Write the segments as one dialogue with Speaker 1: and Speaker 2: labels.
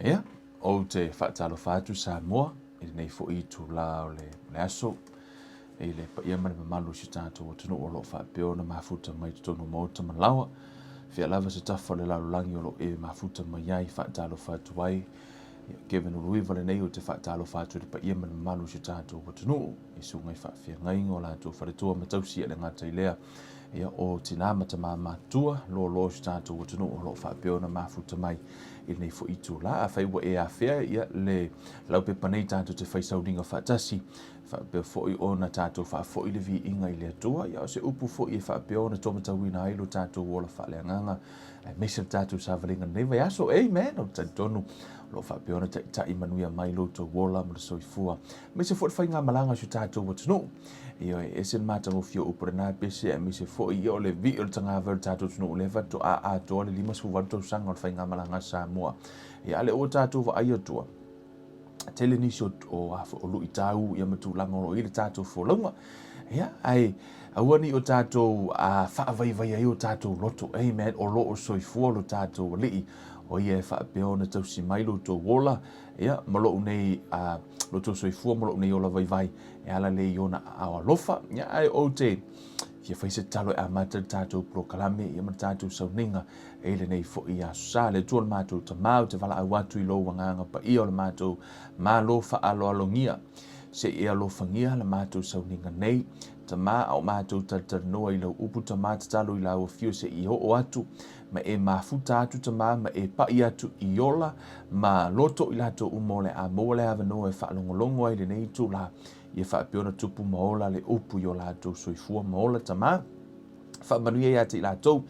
Speaker 1: Ia, ou te faatalofa atu Samoa i lenei foi itulā o le, le aso i le paia ma le mamalu o si o tatou atunuu o lo o faapea ona mafuta mai i totonu o maota ma laoa. Fea lava se tafa o le lalolagi o lo o e mafuta mai ai, faatalofa atu ai. Ia, Kevin Uluiva lenei ou te faatalofa atu i le paia ma le mamalu o si o tatou atunuu i susuga i faafeagaiga o latou faletua ma tausi e le gata i lea. Ia, o tinā ma tamā matutua, loaloa o si o tatou atunuu o lo o faapea ona mafuta mai i lenei foi itulā. Afai ua e afea ia le laupepa nei tatou te fai sauniga faatasi, faapea foi ona tatou faafoi le viiga i le Atua, ia o se upu foi e faapea ona taumatauina ai lo tatou ola faaleagaga, aemaise le tatou savaliga i lenei vaiaso. Amen! Ou te talitonu o lo o faapea ona taitai manuia mai lo outou ola ma le soifua, aemaise foi le faigamalaga a si o tatou atunuu. Ioe, e ese le matagofie o upu o lena pese, aemaise foi ia o le vii o le tagavai o le tatou atunuu, o lea faatoa atoa le 58 tausaga o le faigamalaga a Samoa. Ia, a lea ua tatou vaai atua, tele nisi o, o, a, o luitau ia ma tulaga o lo o i ai le tatou folauga. Ia, ae aua ne i o tatou a, faavaivai ai o tatou loto. Amen. O lo o soifua lo tatou Alii, o ia e faapea ona tausi mai lo outou ola, ia, ma lou nei, a, lo outou soifua ma lou nei ola vaivai, e ala lea i ona aao alofa. Ia, ae ou te fia fai se tatalo e amata le tatou polokalame, ia ma le tatou sauniga e i lenei foi aso sa. Le Atua o le matou Tama, ou te valaau atu i lou Agaga Paia o le matou Malo faaaloalogia, se i e alofagia le matou sauniga nei. Tama, a o matou talatalanoa i lau upu, Tama, tatalo i lau afio se i oo atu, ma e mafuta atu, Tama, ma e paʻi atu i ola ma loto i latou uma o le a maua le avanoa e faalogologo ai i lenei itulā, ia faapea ona tupu ma ola le upu i o latou soifua ma ola, Tama. Faamanuia ia te i latou,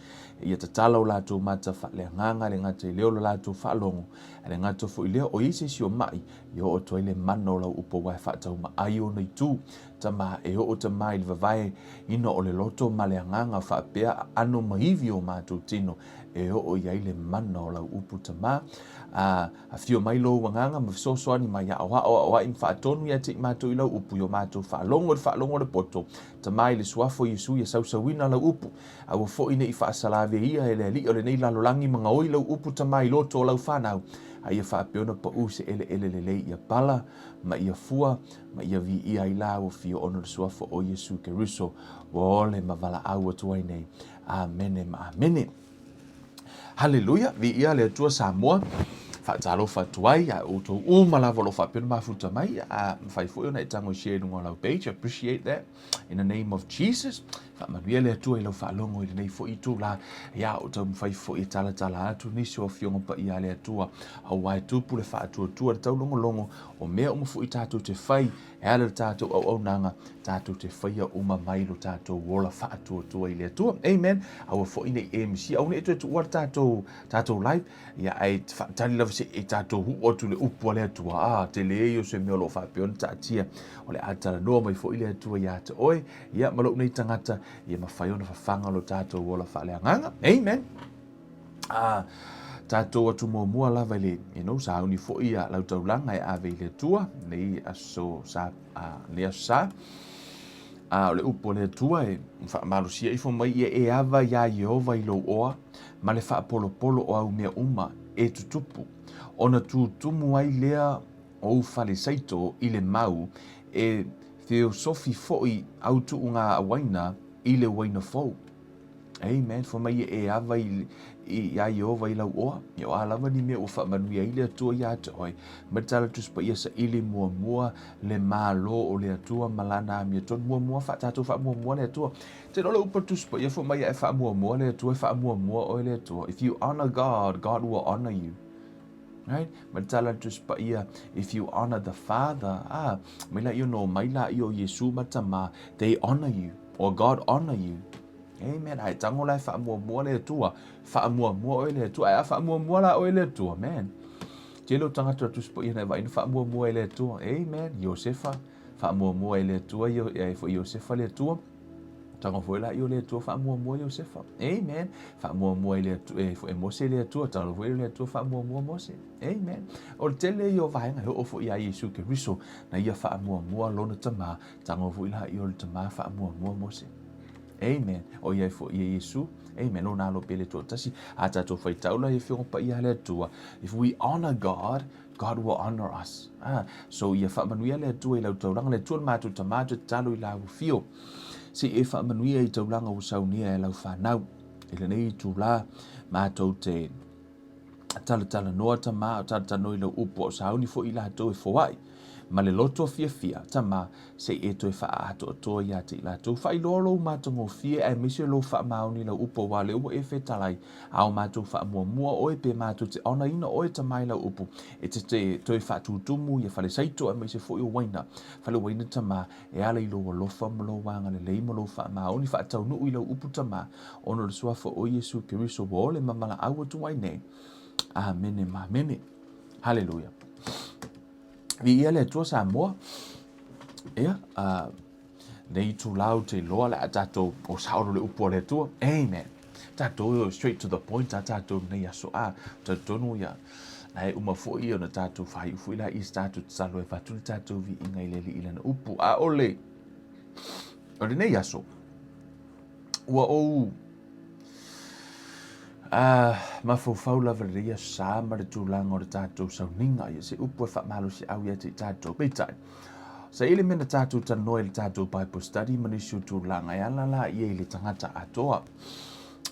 Speaker 1: ia tatala o latou mata faaleagaga, le gata i lea o le latou faalogo, a le gata foi i lea o i ai se isi o maʻi, ia oo atu ai le mana o lau upu aua e faataumaai ona itu. Tama, e oo Tama i le vavae ina o le loto ma le agaga faapea aano ma ivi o matou tino e oo i ai le mana o lau upu Tama. A afio mai lou agaga ma fesoasoani mai aoao aoai ma faatonu ia te i matou i lau upu i o matou faalogo i le faalogo a le poto Tama i le suafa o Iesu ia sausauina lau upu. Aua foi ne i faasalaveia e le alii o lenei lalolagi ma gaoi lau upu Tama i loto o lau fanau, a ia faapea ona pau se eleele lelei ia pala ma ia fua ma ia viia ai la ua fia ona le suafa o Iesu Keriso ua ole ma valaau atu ai nei. Amene ma amene. Haleluia, viia le Atua Samoa. Faatalofa atu ai ia outou uma lava o lo o faapea ona mafuta mai. A mafai foi ona e tago i share i luga o lau page. Appreciate that. In the name of Jesus. Faamanuia le Atua i lau faalogo i lenei foi itulā. Ia, o taumafai foi e talatala atu nisi o afioga paia a le Atua, aua e tupu le faatuatua, le taulogologo o mea uma foi tatou te fai e ala i le tatou auaunaga, tatou te faia uma mai lo tatou ola faatuatua i le Atua. Amen. Aua foi ne i e misia, aua ne i toe tuua le tatou, tatou live, ia ae faatali lava se i tatou huu atu le upu a le Atua. Ah, tele ia o se mea o lo o faapea ona taatia. O le a talanoa mai foi le Atua ia te oe, ia ma lou nei tagata, ia mafai ona fafaga lo tatou ola faaleagaga. Amen. Ah, tatou atu muamua lava i le, you know, sauni foi ia lau taulaga e ave i le Atua, nei aso sa, ah, nei aso sa. Ah, o le upu a le Atua e faamalosia ifo mai ia e ava iā Ieova i lou oa, ma le faapolopolo o au mea uma e tutupu, ona tutumu ai lea o ou falesaito i le mau, e feosofi foi au tuuga uaina i le uaina fou. Amen. Fai mai e ava i, iā Ieova i lau oa. Ia o a lava ni mea ua faamanuia ai le Atua iā te oe. Mai le tala Tusi Paia saili muamua le Malo o le Atua ma lana amiotonu. Muamua fa, tatou faamuamua le Atua. Te iloa le upu a le Tusi Paia fai mai a e faamuamua le Atua, e faamuamua oe le Atua. If you honor God, God will honor you. Right? Mai le tala a le Tusi Paia, if you honor the Father, ah, mai laia no mai laia o Iesu ma Tama, they honor you, or God honor you. Amen. Ae tango la e faamuamua le Atua. Faamuamua oe le Atua. Ae a faamuamua la oe le Atua, man. Tele o tagata o le Tusi Paia na e vaai na faamuamua e le Atua. Amen. Iosefa, faamuamua e le Atua, e foi Iosefa le Atua. Tago foi la i o le Atua faamuamua Iosefa. Amen. Faamuamua e le Atua, e foi Mose le Atua, tago foi le Atua faamuamua Mose. Amen. O le tele ia o vaega e oo foi ia Iesu Keriso na ia faamuamua lona Tama, tago foi la i o le Tama faamuamua Mose. Amen. O ia foi ia Iesu. Amen. Lona alo pele toatasi. A tatou faitau la i afioga paia a le Atua. If we honor God, God will honor us. Ah, so ia faamanuia le Atua i lau taulaga, le Atua le matou Tama, te tatalo i lau afio. Se i e faamanuia i taulaga ua saunia e lau fanau. I lenei itulā, matou te talatalanoa Tama, o talatalanoa i lau upu, a o sauni foi i latou e foai. Ma le loto fiafia, Tama, se i e toe faaatoatoa ia te i latou. Faailoa lou matagofie aemaise lou faamaoni i lau upu aua lea ua e fetalai a o matou faamuamua oe pe matou te honour-ina oe Tama i lau upu e te toe faatutumu ia falesaito aemaise foi o uaina fale uaina Tama e ala i lou alofa ma lou agalelei ma lou faamaoni faataunuu i lau upu Tama ona o le suafa o Iesu Keriso ua ole ma valaau atu ai nei. Amene ma amene. Haleluia. Viia le Atua Samoa. Ia, nei itula ou te iloa le a tatou o sao le upu a le Atua. Amen. Tatou e straight to the point a tatou nei aso a. Talitonu ia, na e uma foi ona tatou faaiu foi la i se tatou tatalo e avatu le tatou viiga i le Alii i lana upu. A o le, o lenei aso, ua ou mafaufau lava lenei aso sa ma le tulaga o le tatou sauniga, ia se upu e faamalosiau ia te i tatou. Peitai, sa i le mea na tatou talanoa i le tatou Bible study ma nisi o tulaga e ala la ia i le tagata atoa.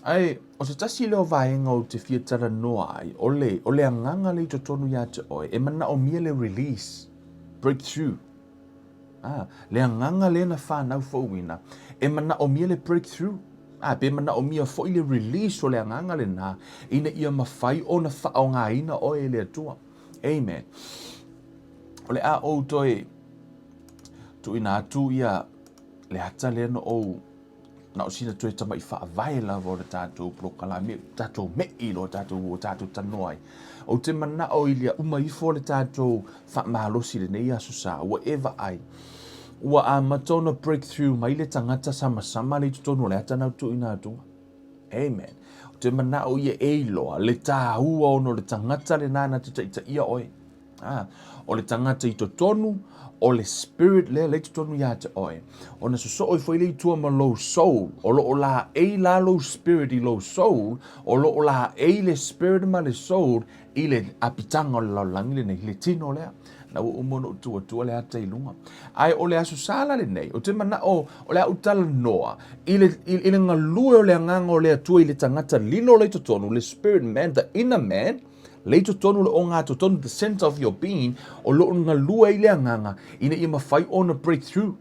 Speaker 1: Ae, o se tasi lea o vaega ou te fia talanoa ai, o le, o le agaga lea i totonu ia te oe, e manaomia le release, breakthrough. Ah, le agaga lea na whanau fouina, e manaomia le breakthrough. Ah, pe manaomia foi le release o le agaga lena, ina ia mafai ona faaaogaina oe e le Atua. Amen. O le a ou toe tuuina atu ia le ata lea na ou na o sina toe tama'i faavae lava o le tatou polokalame, tatou me'i loa tatou ua tatou talanoa ai. Ou te mana'o i lia uma ifo le tatou faamalosi i lenei aso sa, ua e vaai, ua amata ona breakthrough mai le tagata samasama lea i totonu o le ata na tuuina atu. Amen. Ou te mana'o ia e iloa le tāua ona o le tagata lenā na te taitaia oe. Ah, o le tagata i totonu, o le spirit lea lea i totonu ia te oe. Ona sosoo ifo ai lea i tua ma lou soul, o lo o laei la lou spirit i lou soul, o lo o laei le spirit ma le soul i le apitaga o le lalolagi lenei, le tino lea. Na ua uma ona ou tuu atua le ata i luga. Ae o le Aso Sa la lenei, ou te manao o le a ou talanoa i le, i, i le galue o le agaga o le Atua i le tagata lilo lea i totonu, le spirit man, the inner man, Lei totonu le ogatotonu, the center of your being, o lo o galue ai le agaga ina ia mafai ona break through.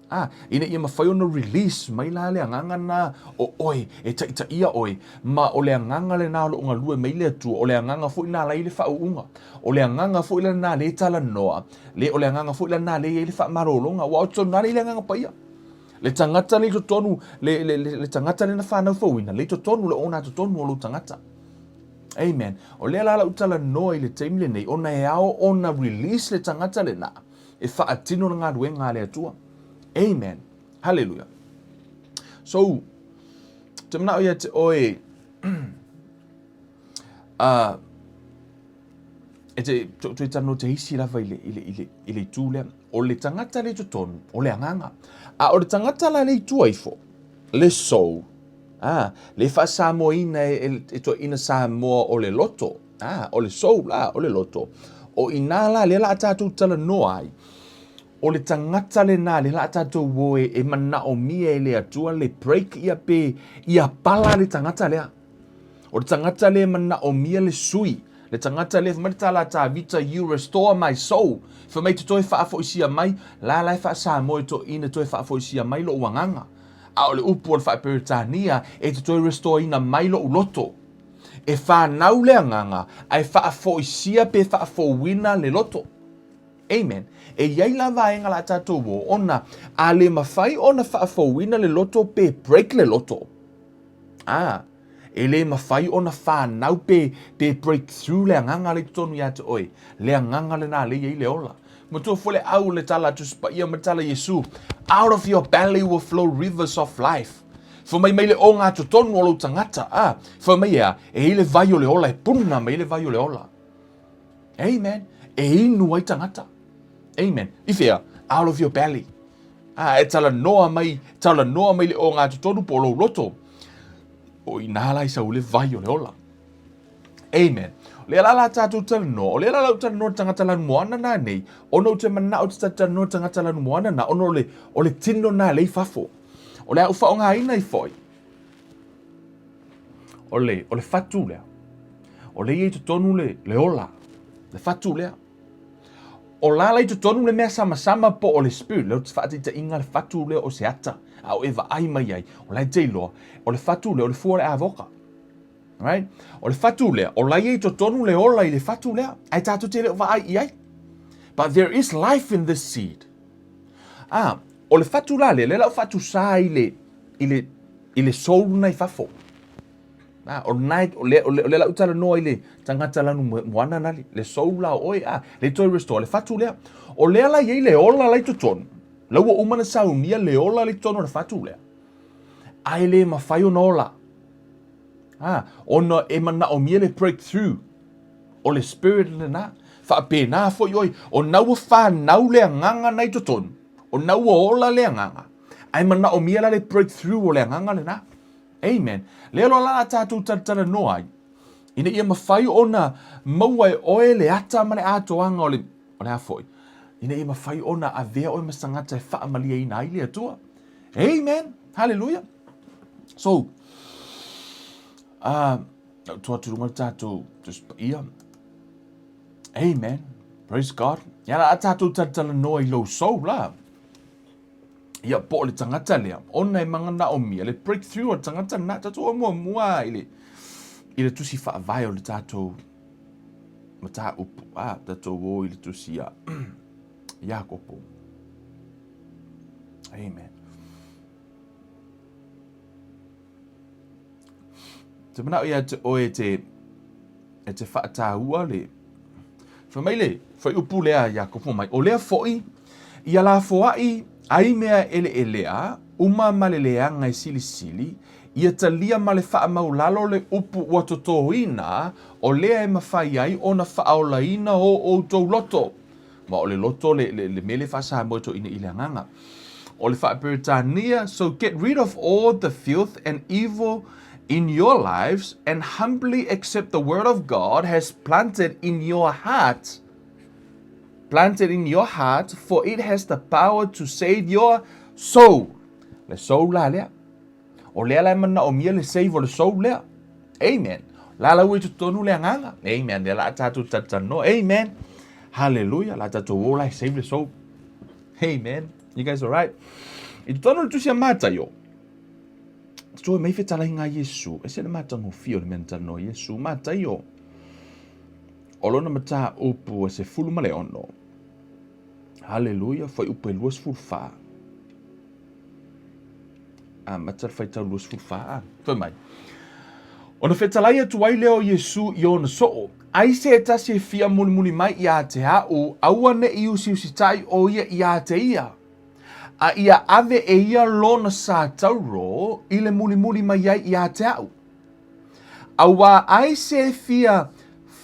Speaker 1: Ah, ina ia mafai ona release mai la le agaga na o oe e taitaia oe, ma o le agaga lena o lo o galue mai le Atua, o le agaga foi na la i le faauuga, o le agaga foi lena le talanoa, le o le agaga foi lena le i ai le faamalologa, aua o totonu na le i le agaga paia. Le tagata le i totonu, le, le, le, le tagata lena whanau fouina, le i totonu le ogatotonu o lou tagata. Amen. O lea la lau talanoa i le taimi lenei, ona e ao ona release le tagata lena e faatino le galuega a le Atua. Amen. Hallelujah. So, te manao ia te oe, e te toe talanoa te isi lava i le, i le, i le, i le itu lea. O le tagata le i totonu, o le agaga. A o le tagata la le i tua ifo, le soul, Ah, le faasamoaina e, e, e toeaina Samoa o le loto. Ah, o le soul, ah, o le loto. O inā la, lea la a tatou talanoa ai, o le tagata lenā, lea la a tatou o e, e manaomia e le Atua le break ia pe ia pala le tagata lea. O le tagata lea e manaomia le sui, le tagata lea, fai mai le tala a Tavita, you restore my soul. Fai mai te toe faafoisia mai, la la e faa-Samoa e toeaina toe faafoisia mai lou agaga. A o le upu o le faa-Peretania, e te toe restore-ina mai lou loto. E whanau le agaga, ae faafoisia pe faafouina le loto. Amen. E i ai la vaega la tatou o, ona a le mafai ona faafouina le loto pe break le loto. Ah, e le mafai ona whanau pe, pe break through le agaga le i totonu ia te oe. Le agaga lenā le i ai le ola. Matua foi le au le tala a Tusi Paia ma le tala Iesu, Out of your belly will flow rivers of life. Fai mai mai le ogatotonu o lou tagata, a, fai mai ea, e i le vai o le ola, e puna mai le vai o le ola. Amen. E inu ai tagata. Amen. I whea? Out of your belly. A, e talanoa mai, talanoa mai le ogatotonu po o lou loto. O inā la i sau le vai o le ola. Amen. O lea la la tatou talanoa, o lea la lau talanoa le tagata lanumoana nā nei, ona ou te manao te talanoa le tagata lanumoana nā, ona o le, o le tino nā lei fafo. O le a ou faaaogaina ai foi, o le, o le fatu lea, o lea i ai totonu le, le ola, le fatu lea. O la la i totonu le mea samasama po o le spirit, lea ou te faataitaiga le fatu lea o se ata, a o e vaai mai ai, o la e te iloa, o le fatu lea o le fua o le avoka. Right? O le fatu lea, o la i ai totonu le ola i le fatu lea, ae tatou te le o vaai i ai. But there is life in this seed. Ah, o le fatu la lea, lea la o faatusa i le, i le, i le soul na i fafo. Ah, o lena, o le, o le, o le lau talanoa i le tagata lanu moana nali, le soul la o oe, ah, le toe restore, le fatu lea. O lea la iai le ola la i totonu, la ua uma na saunia le ola la i totonu o le fatu lea. Ae le mafai ona ola. Ah, ona e manaomia le breakthrough o le spirit lena. Faapena foi oe, o na ua whanau le agaga na i totonu, o na ua ola le agaga, ae manaomia la le breakthrough o le agaga lena. Amen. Lea loa la a tatou talatalanoa ai, ina ia mafai ona maua e oe le ata ma le atoaga o le, o le a foi, ina ia mafai ona avea oe ma se tagata e faamalieina ai le Atua. Amen. Hallelujah. So, uh, lau atu luga le tatou Tusi Paia. Amen. Praise God. Ia la a tatou talatalanoa i lou soul la. Ia, po o le tagata lea, ona e manaomia le breakthrough o le tagata lena, tatou o muamua i le, i le tusi faavae o le tatou mataupu, a, tatou o i le tusi a Iakopo. Amen. Te manao ia te oe te, e te whaatāua le, Fai mai le fuaiupu lea Iakopo mai, o lea foi, ia lafoai ai mea eleelea uma ma le leaga e silisili, ia talia ma le faamaulalo le upu ua totoina, o lea e mafai ai ona faaolaina o outou loto. Ma o le loto le, le, le mea lea faa-Samoa e toeaina i le agaga. O le faa-Peretania, so get rid of all the filth and evil in your lives and humbly accept the word of God has planted in your heart planted in your heart for it has the power to save your soul. Le soul la lea. O lea la e manaomia le save o le soul lea. Amen. La la ua i totonu le agaga. Amen. Lea la a tatou talatalanoa. Amen. Hallelujah. La tatou o la e save le soul. Amen. You guys alright? I totonu le tusi a Mataio. Toe mai fetalaiga a Iesu, ese le matagofie o le mea na talanoa Iesu. Mataio, o lona mataupu e 16. Haleluia, fuaiupu e 24. Amata le faitau 24, a. Fai mai. Ona fetalai atu ai lea o Iesu i ona soo, ai se tasi e fia mulimuli mai ia te a'u, aua ne'i usiusitai o ia ia te ia. A ia ave e ia lona sa tauro i le mulimuli mai ai ia te a'u. Auā ai se fia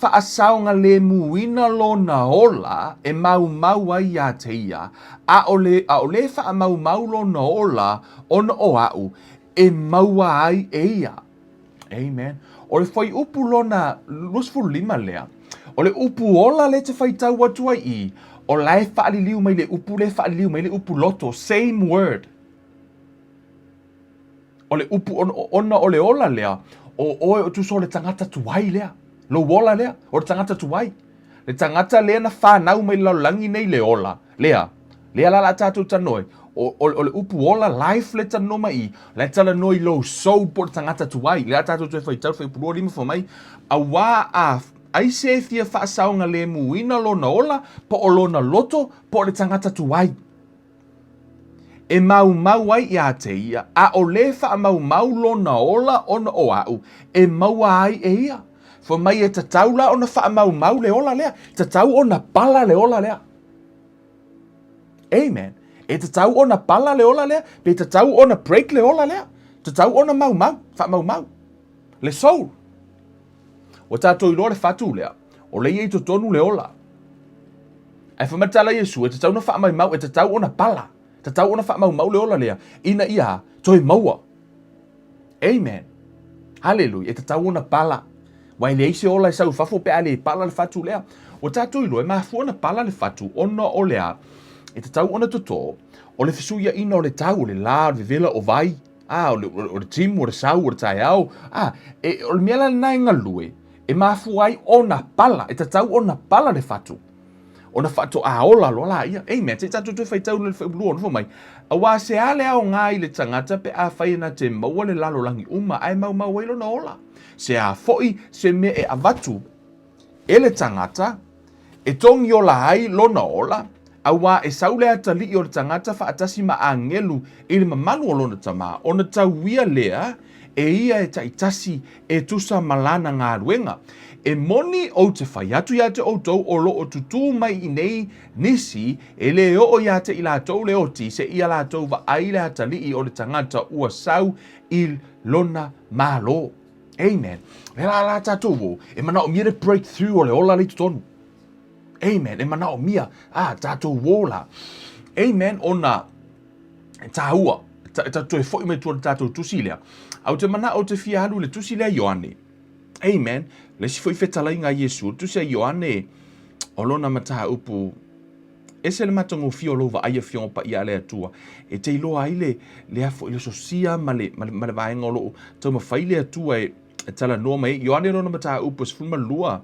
Speaker 1: faasaogalēmūina lona ola e maumau ai iā te ia, ʻaʻole, ʻaʻole e faamaumau lona ola ona o aʻu e maua ai e ia. Amen. O le fuaiupu lona 25 lea, o le upu ola lea e te faitau atu ai i, o la e faaliliu mai le upu lea e faaliliu mai le upu loto, same word. O le upu ona o le ola lea, o oe o tusa o le tagata tuai lea, lou ola lea, o le tagata tuai. Le tagata lea na whanau mai le lalolagi nei le ola, lea, lea la la tatou talanoa ai, o, o, o le upu ola, life le talanoa mai i, la e talanoa i lou soul po o le tagata tuai, lea tatou toe faitau le fuaiupu 25 fai mai, auā a ai se fia faasaogalēmūina lona ola, po o lona loto, po o le tagata tuai. E maumau ai iā te ia, ʻaʻole e faamaumau lona ola ona o aʻu e maua ai e ia. Fai mai e tatau la ona faamaumau le ola lea, tatau ona pala le ola lea. Amen. E tatau ona pala le ola lea, pe tatau ona break le ola lea. Tatau ona maumau, faamaumau. Le soul. Ua tatou iloa le fatu lea, o lea i totonu le ola. Ae fai mai le tala a Iesu, e tatau ona faamaumau, e tatau ona pala, tatau ona faamaumau le ola lea, ina ia toe maua. Amen. Haleluia. E tatau ona pala. Ua e leai se ola e sau i fafo pe a le pala le fatu lea. Ua tatou iloa e mafua ona pala le fatu ona o le a? E tatau ona totō, o le fesuiaiga o le tau, o le lā, o le vevela, o vai, a, o le, o le timu, o le sau, o le taeao, a, e, o le mea la lena e galue, e mafua ai ona pala, e tatau ona pala le fatu. Ona faatoā ola loa laia. Amen. Se i tatou toe faitau i le fuaiupu 26 fai mai, Auā se a le aoga i le tagata pe afai e na te maua le lalolagi uma ae maumau ai lona ola? Se a foi se mea e avatu e le tagata e togi ola ai lona ola, auā e sau le atalii o le tagata faatasi ma agelu i le mamalu o lona Tama, ona tauia lea e ia e taitasi e tusa ma lana galuega. E moni ou te fai atu iā te ʻoutou o lo o tutū mai i nei nisi e lē oo iā te i latou le oti seia latou vaai le atalii o le tagata ua sau i lona Malo. Amen. Le la la tatou o, e manaomia le breakthrough o le ola le i totonu. Amen. E manaomia, a, tatou o la. Amen. Ona, e tāua, e tatou toe foi mai tua le tatou tusi lea. A ou te manao ou te fia alu i le tusi lea Ioane. Amen. Le isi foi fetalaiga a Iesu, le tusi a Ioane, o lona mataupu, ese le matagofie o lou vaai afioga paia a le Atua, e te iloa ai le, le a foi le sosia ma le, ma le, ma le vaega o loo taumafai le Atua e, e talanoa mai ai. Ioane lona mataupu e 12,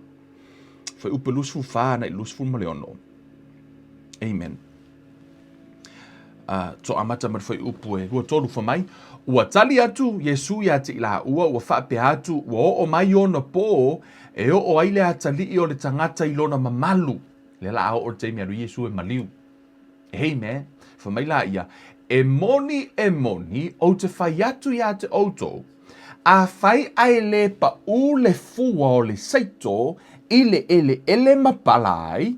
Speaker 1: fuaiupu e 24 agai i le 26. Amen. Uh, to amata ma le fuaiupu e 23 fai mai, ua tali atu Iesu iā te i laua, ua faapea atu, ua oo mai ona pō e oo ai le atalii o le tagata i lona mamalu. Lea la a oo le taimi alu Iesu e maliu. Amen. Fai mai la ia, e moni, e moni, ou te fai atu iā te ʻoutou, afai ae lē paʻū le fua o le saito i le ʻeleʻele ma pala ai,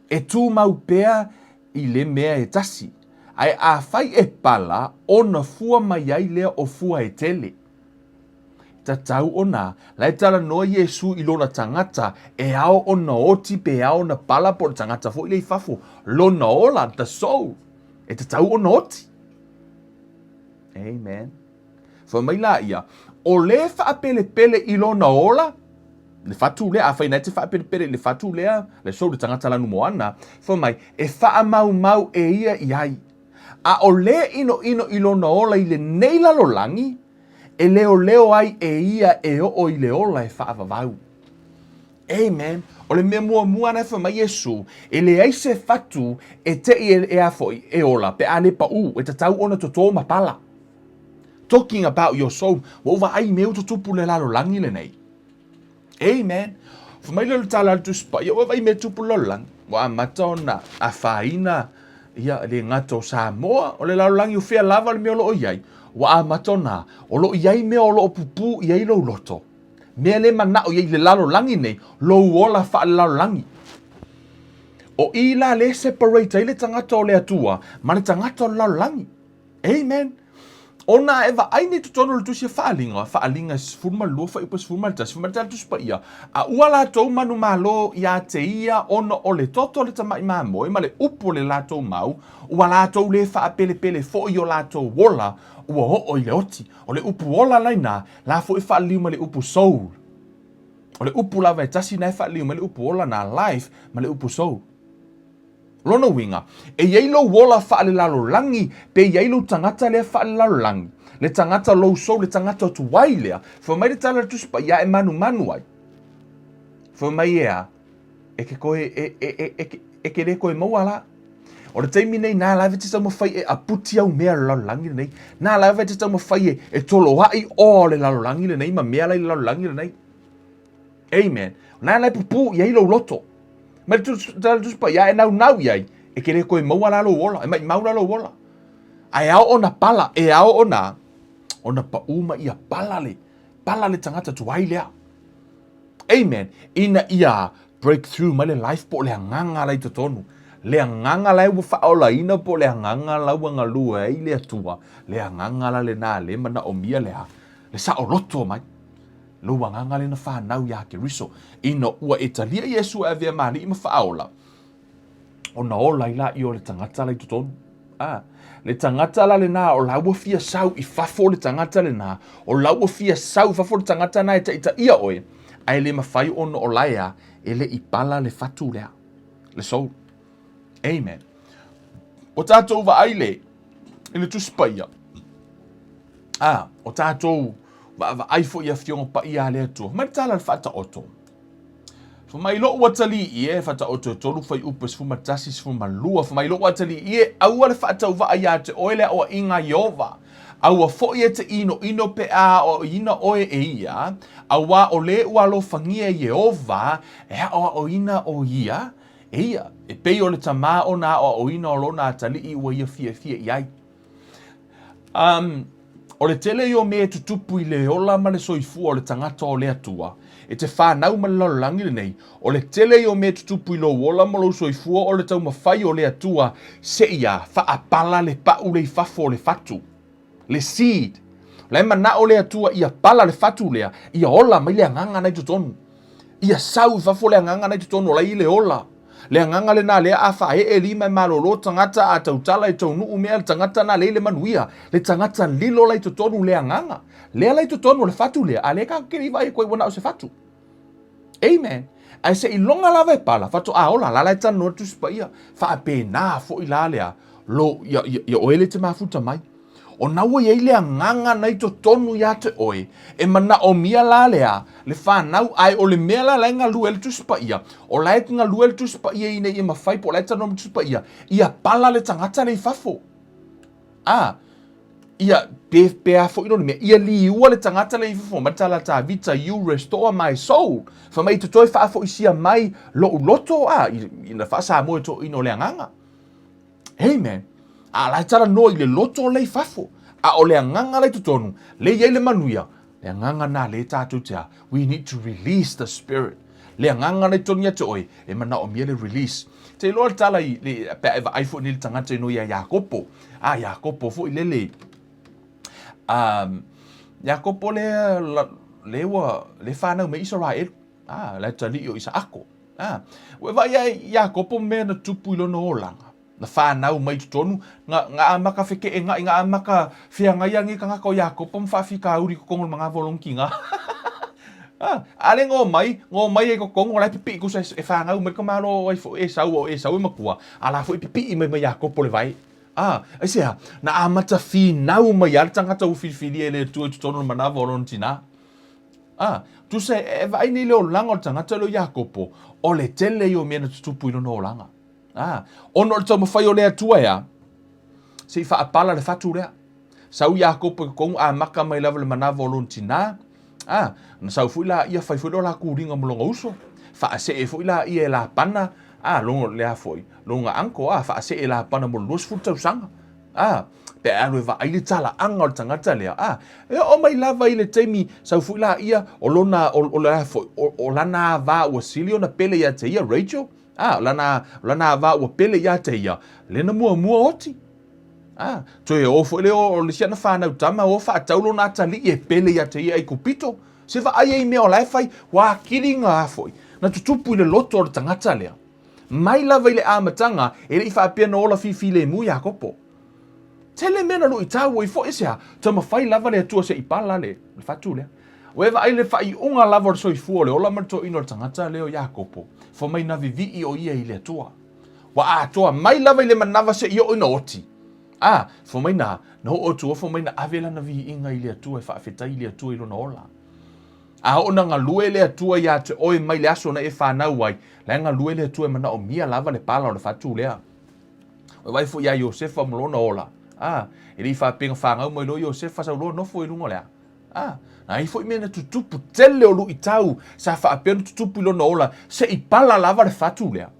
Speaker 1: e tumau pea i le mea e tasi, ae afai e pala, ona fua mai ai lea o fua e tele. Tatau ona la e talanoa Iesu i lona tagata e ao ona oti pe ao ona pala po o le tagata foi lea i fafo, lona ola, the soul, e tatau ona oti. Amen. Fai mai la ia, o le faapelepele i lona ola, le fatu lea, afai na e te faapelepele i le fatu lea, le soul, le tagata lanu moana, fai mai, e faamaumau e ia i ai. A o le ʻinoʻino i lona ola i lenei lalolagi, e leoleo ai e ia e oo i le ola e faavavau. Amen. O le mea muamua na e fai mai Iesu, e leai se fatu e teʻi e, e a foi, e ola, pe a le paʻū, e tatau ona totō ma pala. Talking about your soul, ua ou vaai i mea ua tutupu le lalolagi lenei. Amen. Fai mai lea o le tala a le Tusi Paia, ua vaai mea tupu le lalolagi. Ua amata ona afaina ia le gata o Samoa, o le lalolagi o fea lava le mea o lo o i ai, ua amata ona, o lo o i ai mea o lo o pupū i ai lou loto. Mea le manaʻo i ai le lalolagi nei, lou ola faalelalolagi. O i la le separate ai le tagata o le Atua ma le tagata o le lalolagi. Amen. Ona e vaai nei totonu o le tusi a Faaaliga, Faaaliga e 12, fuaiupu e 11, fai mai le tala Tusi Paia, A ua latou manumalo iā te ia ona o le toto o le tamaʻi mamoe ma le upu o le latou mau, ua latou lē faapelepele foi i o latou ola, ua oo i le oti. O le upu ola laina, la foi e faaliliu mai le upu soul. O le upu lava e tasi na e faaliliu mai le upu ola na, life, ma le upu soul. O lona uiga, e i ai lou ola faalelalolagi pe i ai lou tagata lea faalelalolagi, le tagata lou soul, le tagata tuai lea, fai mai le tala a le Tusi Paia e manumanu ai. Fai mai e a, e ke koe, e, e, e, e, e, e ke le koe maua la. O le taimi nei, nā lava e te taumafai e aputi au mea o le lalolagi lenei. Nā lava e te taumafai e, e toloaʻi oa o le lalolagi lenei ma mea la i le lalolagi lenei. Amen. Nā la e pupū i ai lou loto. Mai le Tusi Paia e naunau i ai, e ke le koe maua la lou ola, e maʻimau la lou ola. A e ao ona pala, e ao ona, ona paʻū ma ia pala le, pala le tagata tuai lea. Amen. Ina ia breakthrough mai le life po o le agaga la i totonu. Le agaga la e ua faaolaina po o le agaga la ua galue ai le Atua. Le agaga la lenā le manaomia le a, le saoloto mai. Lou agaga lea na fanau iā Keriso, ina ua e talia Iesu e avea ma Alii ma Faaola, ona ola ai laia o le tagata la i totonu. A, le tagata la lenā, o la ua fia sau i fafo le tagata lenā, o la ua fia sau i fafo le tagata na e taitaia oe, ae le mafai ona o la e a, e le i pala le fatu lea, le soul. Amen. O tatou vaai le, i le Tusi Paia, a, o tatou vaavaai foi i Afioga Paia a le Atua. Mai le tala le Faataoto. Fai mai lou atalii e, Faataoto e 3 fuaiupu e 11, 12, Fai mai lou atalii e, Aua le faatauvaa iā te oe le aoaiga a Ieova, aua foi e te inoino pe a aoaoina oe e ia, auā o le ua alofagia e Ieova e aoaoina ʻo ia e ia, e pei o le tamā ona aoaoina o lona atalii ua ia fiafia i ai. Um, o le tele ia o mea e tutupu i le ola ma le soifua o le tagata o le Atua, e te fanau ma le lalolagi lenei, o le tele ia o mea e tutupu i lou ola ma lou soifua o le taumafai o le Atua seia faapala le pau le i fafo o le fatu. Le seed. O la e manao le Atua ia pala le fatu lea, ia ola mai le agaga na i totonu. Ia sau i fafo le agaga na i totonu o la i le ola. Le agaga lena lea a faaee lima e malolo tagata a tautala e taunuu mea le tagata na lea i le manuia, le tagata lilo la i totonu le agaga. Lea la i totonu o le fatu lea, a lea tatou te le i vaai atu ai ua na o se fatu. Amen. Ae seiloga lava e pala, faatoa ola la la e talanoa le Tusi Paia. Faapena foi la lea, lo, ia, ia, ia oe le te mafuta mai. O na ua i ai le agaga na i totonu iā te oe, e manaomia la lea, le fanau, ae o le mea la la e galue ai le Tusi Paia, o la e galue le Tusi Paia ina ia mafai, po o la e talanoa mai le Tusi Paia, ia pala le tagata lea i fafo. A, ia, pe, pe a foi lona mea, ia liua le tagata lea i fafo mai le tala a Tavita, you restore my soul. Fai mai, e te toe faafoisia mai lou loto, a, ina faa-Samoa e toeaina o le agaga. Amen. A la e talanoa i le loto lea i fafo, a o le agaga la i totonu, lea i ai le manuia, le agaga na lea tatou te a, we need to release the spirit. Le agaga la i totonu ia te oe, e manaomia le release. Te iloa le tala i, le, pe a e vaai foi nei le tagata i no ia Iakopo. A, Iakopo foi lele, um, Iakopo lea, le ua, le whanau me Isaraelu. A, le atalii o Isaako. A, ua e vaai ai Iakopo mea na tupu i lona olaga, na whanau mai totonu, nga, nga amaka fekeʻenaʻi, nga amaka feagai ange kangaka o Iakopo ma faafikauli i kokongo le magava o lona kina. A, ale ngo mai, ngo mai ai kokongo la e pipiʻi kusa e whanau mai le kamalo o ai foi Esau, o Esau e makua, a la foi pipiʻi mai ma Iakopo le vae. A, aisea, na amata finau mai a le tagata ua filifilia e le Atua i totonu o le manava o lona tinā. A, tusa e vaai nei le olaga o le tagata lea o Iakopo, o le tele ia o mea na tutupu i lona olaga. A, ona o le taumafai o le Atua e a, se i faapala le fatu lea. Sau Iakopo i totonu amata mai lava le manava o lona tinā, a, na sau foi laia fai foi le la kūliga ma lona uso, faasee foi laia e Lapana, a, lona, lea foi, lona uncle, a, faasee e Lapana mo le 20 tausaga. A, pe a alu e vaai le talaaga o le tagata lea, a, e oo mai lava i le taimi sau foi laia o lona, o, o le a foi, o, o lana avā ua sili ona pele ia te ia, Rachel, a, o lana, o lana avā ua pele ia te ia, lea na muamua oti. A, toe o foi lea o le isi ana fanau tama, o faatau lona atalii e pele ia te ia Aikupito. Se vaai ai i mea o la e fai, ua akili ngā foi, na tutupu i le loto o le tagata lea. Mai lava i le amataga, e le i faapea na ola fifilemu Iakopo. Tele mea na luitau ai foi aisea, taumafai lava le Atua se i pala le fatu lea. Ua e vaai le faaiuga lava o le soifua o le ola ma le toeaina o le tagata lea o Iakopo, fai mai na vivii o ia i le Atua. Ua atoa mai lava i le manava se i oo ina oti. A, fai mai na, na oo atu fai mai na ave lana viiga i le Atua e faafetai i le Atua i lona ola. A oo na galue le Atua iā te oe mai le aso na e fanau ai, la e galue le Atua e manaomia lava le pala o le fatu lea. Ua vaai foi iā Iosefa ma lona ola. A, e le i faapea na fanau mai loa Iosefa sau loa nofo i luga o le a. A, na ai foi mea na tutupu tele o luitau sa faapea ona tutupu i lona ola, se i pala lava le fatu lea.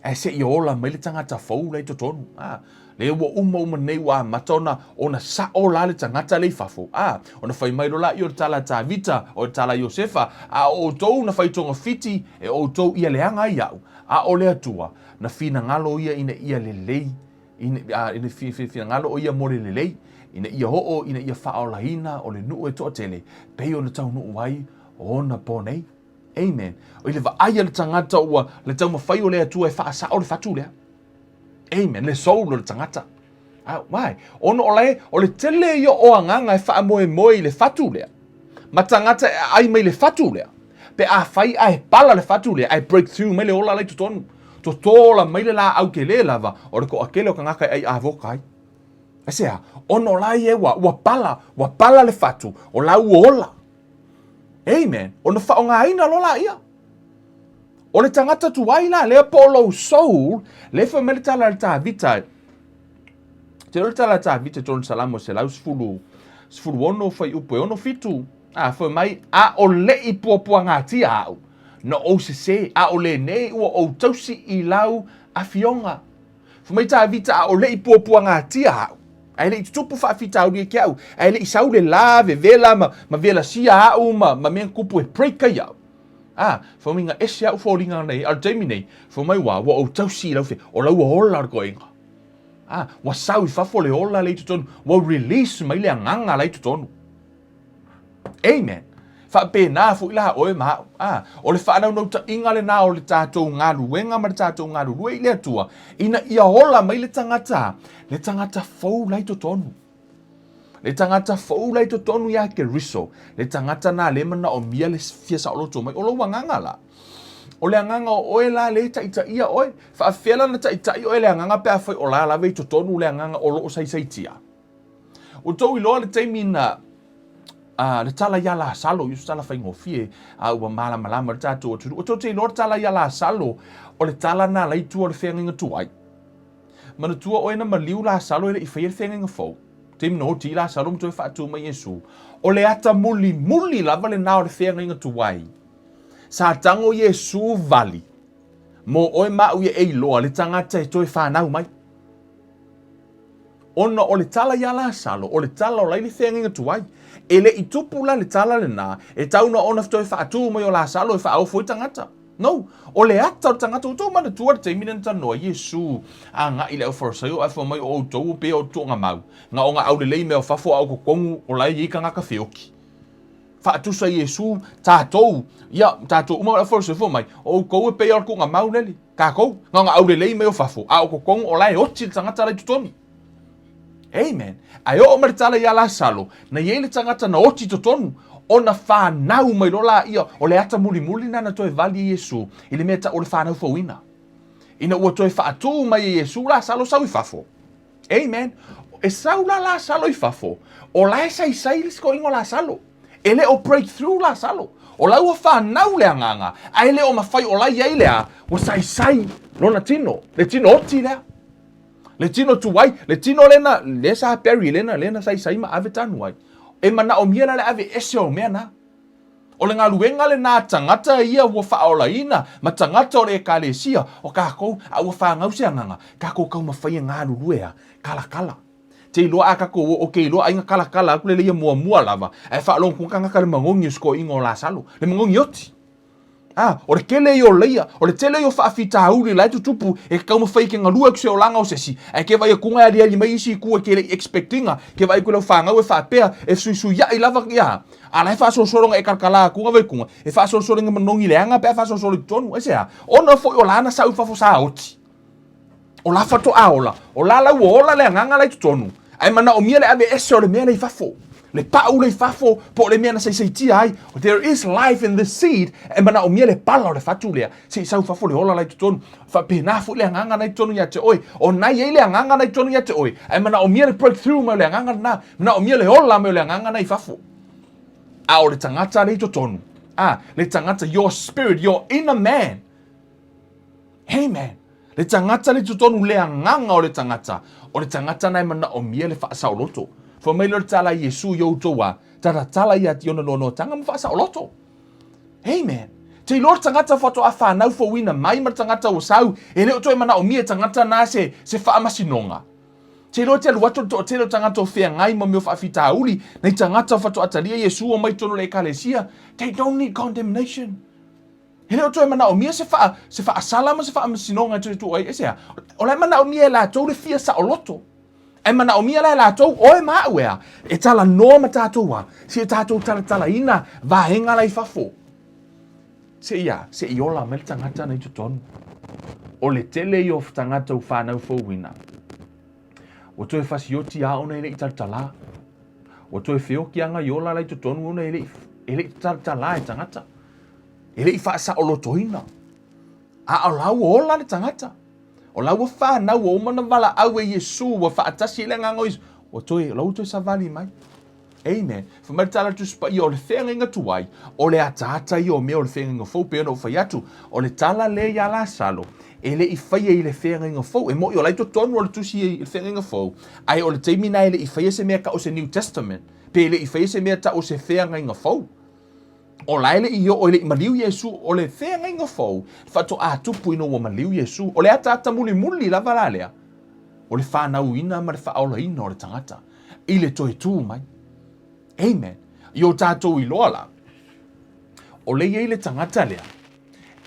Speaker 1: Ae se i ola mai le tagata fou la i totonu. A, lea ua uma uma nei ua amata ona, ona sao la le tagata lea i fafo. A, ona fai mai loa laia o le tala a Tavita, o le tala a Iosefa, a o outou na fai togafiti e outou ia leaga ai au, a o le Atua, na finagalo ia ina ia lelei, ina, a, ina finagalo o ia mo le lelei, ina ia oo, ina ia faaolaina o le nuu e toatele, pei ona taunuu ai ona po nei. Amen. I le vaai a le tagata ua le taumafai o le Atua e faasao le fatu lea. Amen. Le soul o le tagata. Ah, why? Ona o le, o le tele ia o agaga e faamoemoe i le fatu lea. Ma tagata e aai mai le fatu lea. Pe a fai ae pala le fatu lea, ae break through mai le ola la i totonu. Totola mai le laau kele lava, o le toatele o tagata e ai avoka ai. Aisea? Ona o la ia ua, ua pala, ua pala le fatu, o la ua ola. Amen. Ona faaaogaina loa laia. O le tagata tuai la lea po o lou soul, lea fai mai le tala a le Tavita, te le tala a Tavita i totonu Salamo 116 fuaiupu e 67, a fai mai, a o le i puapuagatia au, na ou sesē, a o lenei ua ou tausi i lau afioga. Fai mai Tavita, a o le i puapuagatia au, ae le i tutupu faafitauli ia te au, ae le i sau le la vevela ma, ma velasia au ma, ma mea tupu e break ai au. A, fai mai na ese au foliga nei, a o le taimi nei, fai mai ua, ua ou tausi i lau fe, o lau ua ola le toeaina. A, ua sau i fafo le ola le i totonu, ua release mai le agaga la i totonu. Amen. Faapena foi la oe ma au. A, o le faanaunautaiga lena o le tatou galuega ma le tatou galulue i le Atua, ina ia ola mai le tagata, le tagata fou la i totonu. Le tagata fou la i totonu iā Keriso, le tagata na le manaomia le fia saoloto mai, o lou agaga la. O le agaga o oe la le taitaia oe. Faafefea la na taitai oe le agaga pe afai o la lava i totonu le agaga o lo o saisaitia. Ua tou iloa le taimi na a le tala iā Lasalo, i se tala faigofie, a ua malamalama le tatou atunuu. Ua tou te iloa le tala iā Lasalo, o le tala na la i tua o le feagaiga tuai. Manatua oe na maliu Lasalo e le i faia le feagaiga fou. Taimi na oti Lasalo ma toe faatu mai Iesu. O le ata mulimuli lava lena o le feagaiga tuai. Sa tago Iesu vali mo oe ma au ia e iloa le tagata e toe fanau mai. Ona o le tala iā Lasalo, o le tala o la i le feagaiga tuai. E le i tupu la le tala lena, e tau na ona toe faatu mai o Lasalo e faaofo ai tagata. No. O le ata o le tagata, ua outou manatua le taimi lea na talanoa ai Iesu agai i le aufarasaio ae fai mai o outou pei o tuugamau, na o na aulelei mea o fafo a o totonu o la e i ai tagata feoki. Faatusa Iesu tatou, ia, tatou uma ma le aufarasaio fai mai, o outou e pei o le tuugamau lele, tatou, na o na aulelei mea o fafo a o totonu o la e oti le tagata la i totonu. Amen. Ae oo mai le tala iā Lasalo, na i ai le tagata na oti i totonu, ona fanau mai loa laia, o le ata mulimuli lena na toe vali e Iesu i le mea tau o le fanau fouina. Ina ua toe faatu mai e Iesu Lasalo sau i fafo. Amen. E sau la Lasalo i fafo, o la e saisai le sikoiga o Lasalo. E le o breakthrough Lasalo. O la ua fanau le agaga, ae le o mafai o la i ai le a, ua saisai lona tino, le tino oti lea. Le tino tuai, le tino lena, lea sa bury lena, lena saisai ma ave tanu ai. E manaomia la le ave ese o mea na. O le galuega lena a tagata ia ua faaolaina ma tagata o le Ekalesia o kakou, a ua fanau se agaga, kakou taumafai e galulue a kalakala. Te iloa a kakou o, ke iloa ai na kalakala aku le leia muamua lava, ae faalogo atu tagata le manogi o se toeaina o Lasalo, le manogi oti. A, o le tele ia o leia, o le tele ia o faafitauli la e tutupu, e te taumafai e te galue atu se olaga o se isi, ae ke vaai atu e aliali mai isi itu e te le i expect ina, ke vaai atu i lau fanau e faapea, e fesuisuiai lava ia, a la e faasolosolo ina e kalakala atu na vaikuga, e faasolosolo ina manogi leaga pe a faasolosolo i totonu. Aisea? Ona foi o la na sau i fafo sa oti. O la faatoa ola, o la la ua ola le agaga la i totonu, ae manaomia le ave ese o le mea la i fafo. Le pau la i fafo, po o le mea na saisaitia ai. There is life in this seed, e manaomia le pala o le fatu lea, se i sau i fafo le ola la i totonu. Faapena foi le agaga na i totonu ia te oe. O na i ai le agaga na i totonu ia te oe, ae manaomia le breakthrough mai o le agaga lena, manaomia le ola mai o le agaga na i fafo. A o le tagata la i totonu, a, le tagata, your spirit, your inner man, Amen. Le tagata le totonu le agaga o le tagata, o le tagata na e manaomia le faasaoloto. Fai mai lea o le tala a Iesu i outou a, talatala ia i ona noanoatanga ma faasaoloto. Amen. Te iloa le tagata faatoa fanau fouina mai ma le tagata ua sau, e le o toe manaomia e tagata na se, se faamasinoga. Te iloa te alu atu le toatele o tagata o feagai ma mea o faafitauli, nei tagata faatoa talia Iesu o mai totonu o le ekalesia. They don't need condemnation. E le o toe manaomia se faa, se faasala ma se faamasinoga e toe tuu ai. Aisea? O la e manaomia e latou le fia saoloto. Ae manaomia la e latou, oe ma au ea, e talanoa ma tatou a, se i tatou talatalaina vaega la i fafo. Se i a, se i ola mai le tagata na i totonu. O le tele ia o tagata ua fanau fouina. Ua toe fasioti a ona e le i talatala. Ua toe feoki aga i ola la i totonu ona e le i, e le i talatala e tagata. E le i faasaolotoina, a o la ua ola le tagata. O la ua fanau, ua uma ona valaau e Iesu, ua faatasi ai le agaga o Iesu. Ua toe, o la ua toe savali mai. Amen. Fai mai le tala a le Tusi Paia, o le feagaiga tuai, o le ataata ia o mea o le feagaiga fou, pei ona ou fai atu, o le tala lea ia Lasalo, e le i faia i le feagaiga fou. E moni o la i totonu o le tusi i le feagaiga fou, ae o le taimi na e le i faia se mea tau o se New Testament, pe le i faia se mea tau o se feagaiga fou. O la e le i oo, e le i maliu Iesu, o le feagaiga fou, faatoa tupu ina ua maliu Iesu. O le ataata mulimuli lava la lea, o le fanauina ma le faaolaina o le tagata i le toe tu mai. Amen. I o tātou iloa la, o le i ai le tagata lea,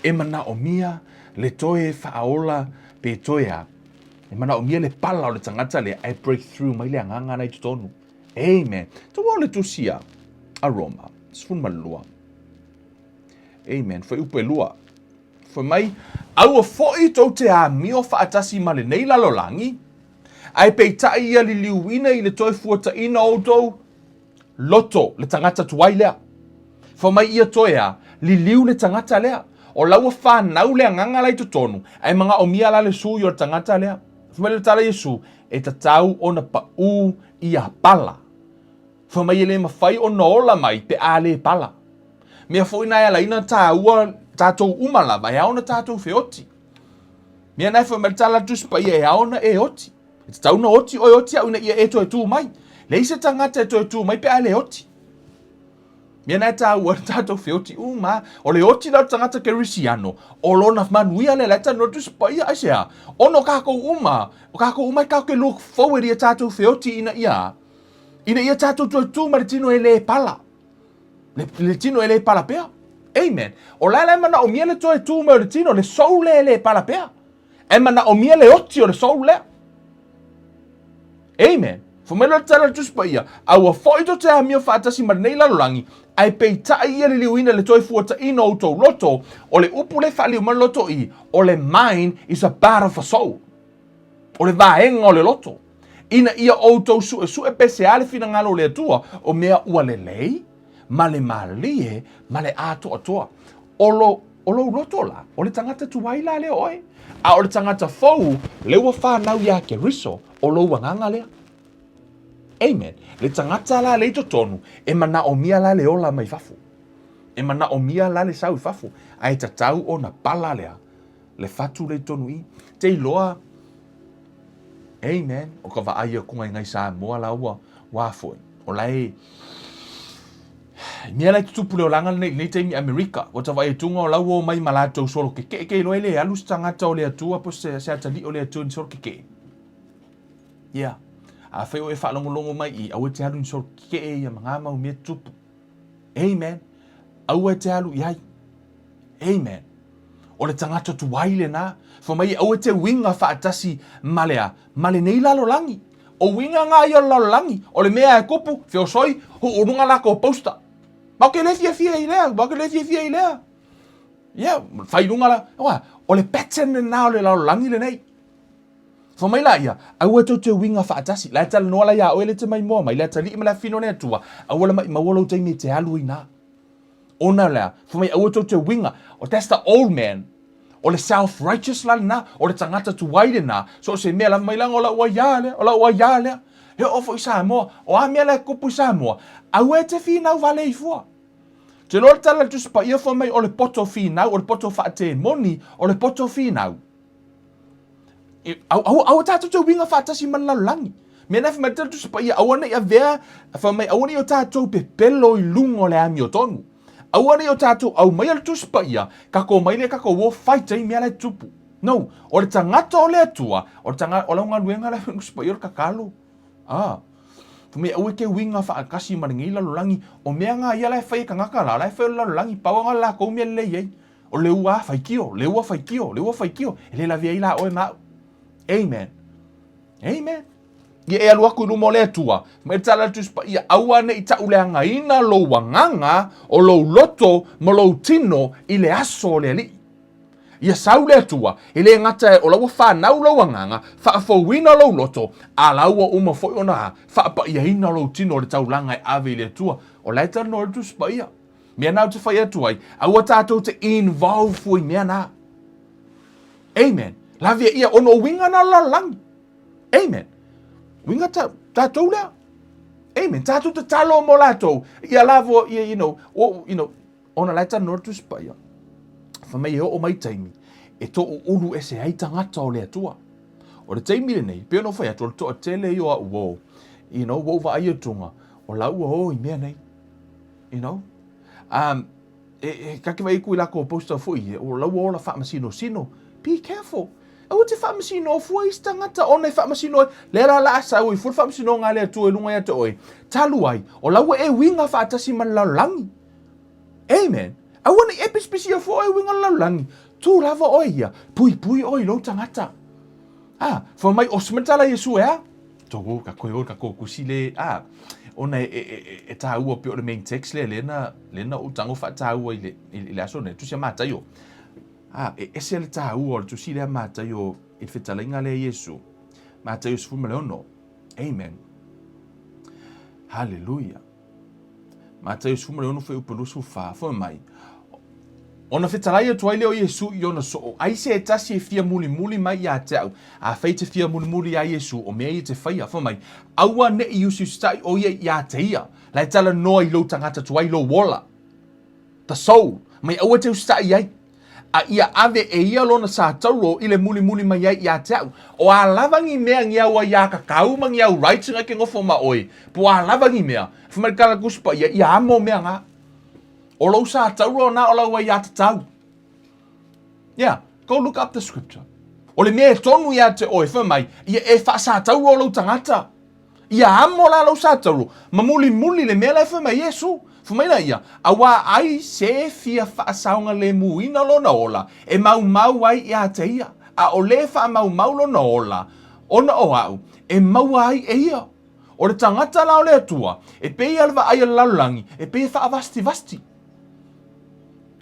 Speaker 1: e manaomia le toe faaola pe toe a, e manaomia le pala o le tagata lea ae break through mai le agaga na i totonu. Amen. Taua o le tusi a, a Roma, 12. Amen. Fuaiupu e lua. Fai mai, aua foi tou te amio faatasi ma lenei lalolagi, ae peitai ia liliuina i le toe fuataina o outou loto, le tagata tuai lea. Fai mai ia toe a, liliu le tagata lea. O la ua fanau le agaga la i totonu, ae manaomia la le sui o le tagata lea. Fai mai le tala Iesu, e tatau ona paʻū ia pala. Fai mai e le mafai ona ola mai pe a le pala. Mea foi na e alaina tāua tātou uma lava, e ao ona tātou feoti. Mea na e fai mai le tala a le Tusi Paia, e ao ona e oti. E tatau ona oti oe oti au ina ia e toe tū mai. Leai se tagata e toe tū mai pe a le oti. Mea na e tāua le tātou feoti uma. O le oti la o le tagata kerisiano, o lona manuia lea, la e talanoa le Tusi Paia, aisea? Ona o kākou uma, o kākou uma e kākou ke look forward ia tātou feoti ina ia, ina ia tātou toe tū ma le tino e lē pala. Le, le tino e lē pala pea. Amen. O la e la e manaomia le toe tū mai o le tino, le soul lea e lē pala pea. E manaomia le oti o le soul lea. Amen. Fai mai loa le tala a le Tusi Paia, a ua foi tou te amio faatasi ma lenei lalolagi, ae peitai ia liliuina le toe fuataina o outou loto, o le upu lea e faaliu mai le loto i, o le mind is a part of a soul. O le vaega o le loto. Ina ia outou suesue pe se a le finagalo o le Atua, o mea ua lelei, ma le malie, ma le atoatoa. O lo, o lou loto la, o le tagata tuai la lea oe. A o le tagata fou, le ua fanau iā Keriso, o lou agaga lea. Amen. Le tagata la le i totonu, e manaomia la le ola mai fafo. E manaomia la le sau i fafo. Ae tatau ona pala lea, le fatu le i totonu i. Te iloa, Amen. O ka vaai aku ngai ngai Samoa la ua wā foi. O la e mea la e tutupu le olaga lenei lenei taimi Amerika. Ua ta vaai atuga o la ua omai ma latou solo keke'e ke iloa e le alu se tagata o le Atua po se se atalii o le Atua ni solo keke'e. Yeah. Afai o e faalogologo mai i aua e te alu ni solo keke'e ia ma ngā mau mea tutupu. Amen. Aua e te alu i ai. Amen. O le tagata tuai lena, fai mai aua e te uiga faatasi ma le a, ma lenei lalolagi. O uiga ngā ia o le lalolagi, o le mea e kupu, feosoi, hu'uluga lako poster. Matou te le fiafia i lea, matou te le fiafia i lea. Ia, fai luga la, aua, o le pattern lena o le lalolagi lenei. Fai mai la ia, aua tou te uiga faatasi. La e talanoa la iā oe le te maimoa mai, le atalii ma le afafine o le Atua, aua le maʻimau lou taimi e te alu inā. Ona lea, fai mai aua tou te uiga, o that's the old man, o le self righteous la lena, o le tagata tuai lena, so o se mea lava mai laga o lau aiā lea, o lau aiā lea. E oo foi i Samoa, o a mea la e kupu i Samoa, aua e te finau vale i fua. Te iloa le tala a le Tusi Paia fai mai o le poto finau, o le poto faatemoni, o le poto finau. Aua, aua tātou te uiga faatasi ma le lalolagi. Mea na fai mai le Tusi Paia, aua nei avea, fai mai aua nei o tātou pepelo i luga o le amiotonu. Aua nei o tātou aumaia le Tusi Paia, kako mai le kako ua fight ai mea la e tupu. No, o le tagata o le Atua, o le tagata, o lau galuega la Tusi Paia o le kakalo. Ah. Fai mai aua e te uiga faatasi ma lenei lalolagi, o mea ngā ia la e fai e tagata la, la e fai o le lalolagi, pau nga lakou mea lelei ai. O le ua faitio, le ua faitio, le ua faitio, e le lavea ai la oe ma au. Amen. Amen. Ia e alu aku i luma o le Atua, mai le tala a le Tusi Paia, aua ne i ta'uleagaina lou agaga, o lou loto ma lou tino i le aso o le Alii. Ia sau le Atua, e le gata e o la ua fanau lou agaga, faafouina lou loto, a la ua uma foi ona faapaiaina lou tino o le taulaga e ave i le Atua. O la e talanoa le Tusi Paia. Mea na ou te fai atu ai, aua tātou te involve fua i mea na. Amen. Lavea ia, ona o uiga na o le lalolagi. Amen. Uiga ta, tātou lea. Amen. Tatou tatalo mo latou, ia lavo, ia, you know, o, you know, ona la e talanoa le Tusi Paia, fai mai e oo mai taimi, e toʻuʻulu ese ai tagata o le Atua. O le taimi lenei, pei ona ou fai atu, o le toatele ia o au uo, you know, ua ou vaai atuga, o la ua o i mea nei. You know? Um, e, e ka ke vaai aku i lako poster foi, e, o la ua ola faamasinosino. Be careful. Aua te faamasino fua i isi tagata ona e faamasino ai. Lea la la a sau ai fua le faamasinoga a le Atua i luga ia te oe, talu ai, o la ua e uiga faatasi ma le lalolagi. Amen. Aua ne i e pisipisia fua oe uiga o le lalolagi. Tu lava oe ia, puipui oe i lou tagata. A, fai mai, o se mea tala Iesu e a? Tō, ka koe o ka kō kusi le, a, ona e, e, e, e tāua pea o le main text lea, lea na, lea na ou tago whaatāua i le, i, i le aso nei, tusi a Mataio. A, e ese le tāua o le tusi lea Mataio i le fetalaiga lea Iesu. Mataio 16. Amen. Hallelujah. Mataio 16 fuaiupu 24, fai mai, Ona fetalai atu ai lea o Iesu i ona soo, ai se tasi e fia mulimuli mai ia te au. Afai e te fia mulimuli iā Iesu, o mea ia te whaia, fai mai, aua neʻi usiusitai o ia ia te ia, la e talanoa i lou tagata tuai lou ola. The soul, mai aua te usitai i ai. A ia ave e ia lona satauro i le mulimuli mai ai ia te au. O a lava ni mea ni au aiā kakau ma ni au rights nga ke nofo ma oe, po a lava ni mea, fai mai le kala Tusi Paia, ia amo mea nga. O lou satauro na o lau aiā tatau. Yeah, go look up the scripture. O le mea e tonu ia te oe, fai mai, ia e faasatauro lou tagata. Ia amo la lou satauro, ma mulimuli le mea la e fai mai Iesu. Fai mai la ia, auā ai se fia faasaogalemuina lona ola, e maumau ai ia te ia, a o le faamaumau lona ola, ona o au, e maua ai e ia. O le tagata la o le Atua, e pei ia le vaai a le lalolagi, e pei e faavastivasti.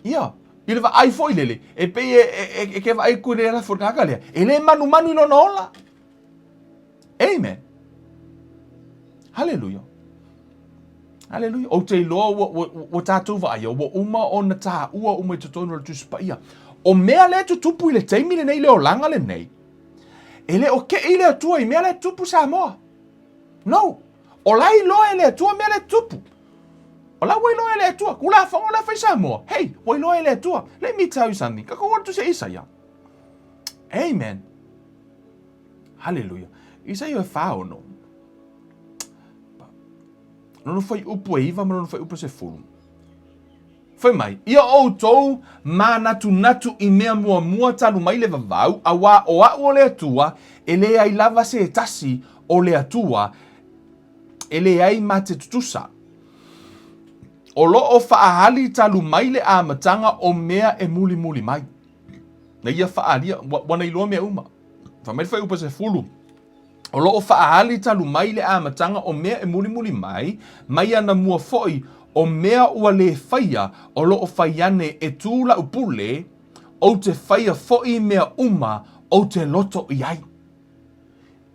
Speaker 1: Ia, i le vaai foi lele, e pei e, e, e, e ke vaai ku le ala foi le tagata lea, e le manumanu i lona ola. Amen. Haleluia. Haleluia. Ou te iloa ua, ua, ua tātou vaaia, ua uma ona tāua uma i totonu o le Tusi Paia. O mea lea tutupu i le taimi lenei, le olaga lenei, e le o kei le Atua i mea lea tutupu Samoa. No. O la iloa e le Atua mea lea tutupu. O la ua iloa e le Atua. Kulafono la fai Samoa. Hey, ua iloa e le Atua. Let me tell you something. Ka kou Tusi Isaia. Amen. Haleluia. Isaia e 46. Lona fuaiupu e 9 ma lona fuaiupu e 10. Fai mai, ia outou mānatunatu i mea muamua talu mai le vavau, auā o au o le Atua, e leai lava se tasi o le Atua, e leai ma te tutusa. O lo o faaali talu mai le amataga o mea e mulimuli mai. Na ia faaalia, ua na iloa mea uma. Fai mai le fuaiupu e 10, O lo o faaali talu mai le amataga o mea e mulimuli mai, mai ana mua foi o mea ua lē faia, o lo o fai ane e tū la'u pule, ou te faia foi mea uma ou te loto i ai.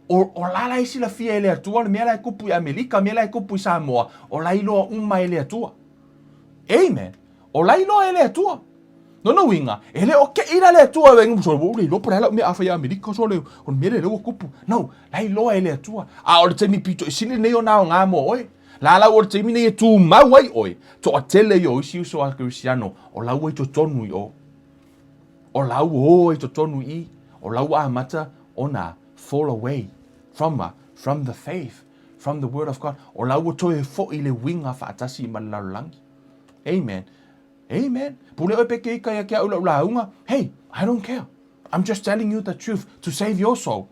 Speaker 1: O, o la la e silafia e le Atua le mea la e kupu i Amelika, mea la e kupu i Samoa, o la iloa uma e le Atua. Amen. O la iloa e le Atua. Lona uiga, e le o keʻi la le Atua e sole ua ou le iloa po o le a lau mea a fai i Amerika sole o le mea lea ua kupu. No, la iloa e le Atua. A o le taimi pito i sili lenei ona aoga mo oe. La lau o le taimi nei e tumau ai oe, toatele ia o isi uso a Kerisiano, o la ua i totonu i o. O la ua o ai totonu i i, o la ua amata ona fall away from, from the faith, from the word of God. O la ua toe foi le uiga faatasi ma le lalolagi. Amen. Amen. Pule oe pe ke ika ia ke au lau lauga. Hey, I don't care. I'm just telling you the truth to save your soul.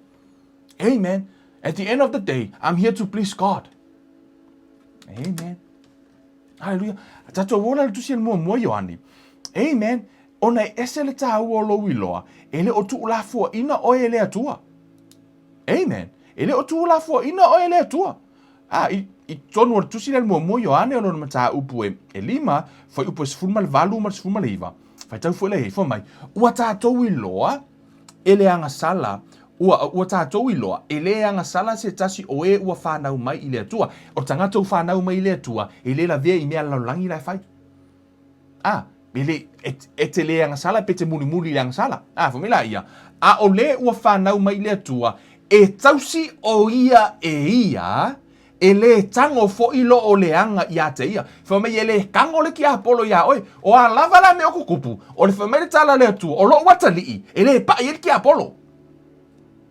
Speaker 1: Amen. At the end of the day, I'm here to please God. Amen. Hallelujah. Tatou ola le tusi le muamua Ioane. Amen. Ona e ese le tāua o lou iloa, e le o tuulafoaina oe e le Atua. Amen. E le o tuulafoaina oe e le Atua. A, i, i totonu o le tusi lea le muamua Ioane o lona mataupu e, e lima, fuaiupu e 18 ma le 19, faitau foi lea i ai, fai mai, ua tatou iloa e le agasala, ua, ua tatou iloa e le agasala se tasi o e ua fanau mai i le Atua. O le tagata ua fanau mai i le Atua, e le lavea i mea a le lalolagi la e fai. A, e le, e, e te le agasala pe te mulimuli i le agasala. A, fai mai la ia, a o le ua fanau mai i le Atua, e tausi o ia e ia, E lē tago foi loo leaga iā te ia. Fai mai e lē tago le tiapolo iā oe. O a lava la mea o tutupu, o le fai mai le tala a le Atua, o lou atalii, e lē paʻi ai le tiapolo.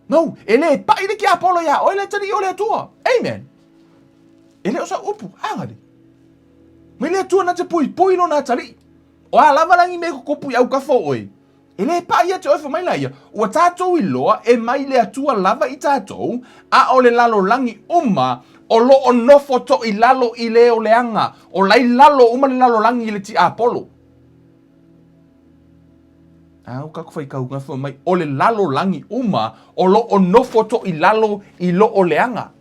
Speaker 1: No, e lē paʻi le tiapolo iā oe le atalii o le Atua. Amen. E le o sau upu, agali. Mai le Atua na te puipui lona atalii. O a lava la ni mea e tutupu i autafa o oe, E lē paʻi ia te oe fai mai la ia, ua tatou iloa e mai le Atua lava i tatou, a o le lalolagi uma o lo o nofo toʻilalo i le o leaga, o la i lalo uma le lalolagi i le tiapolo. A o kaku faitauga fai mai, o le lalolagi uma o lo o nofo toʻilalo i lo o leaga.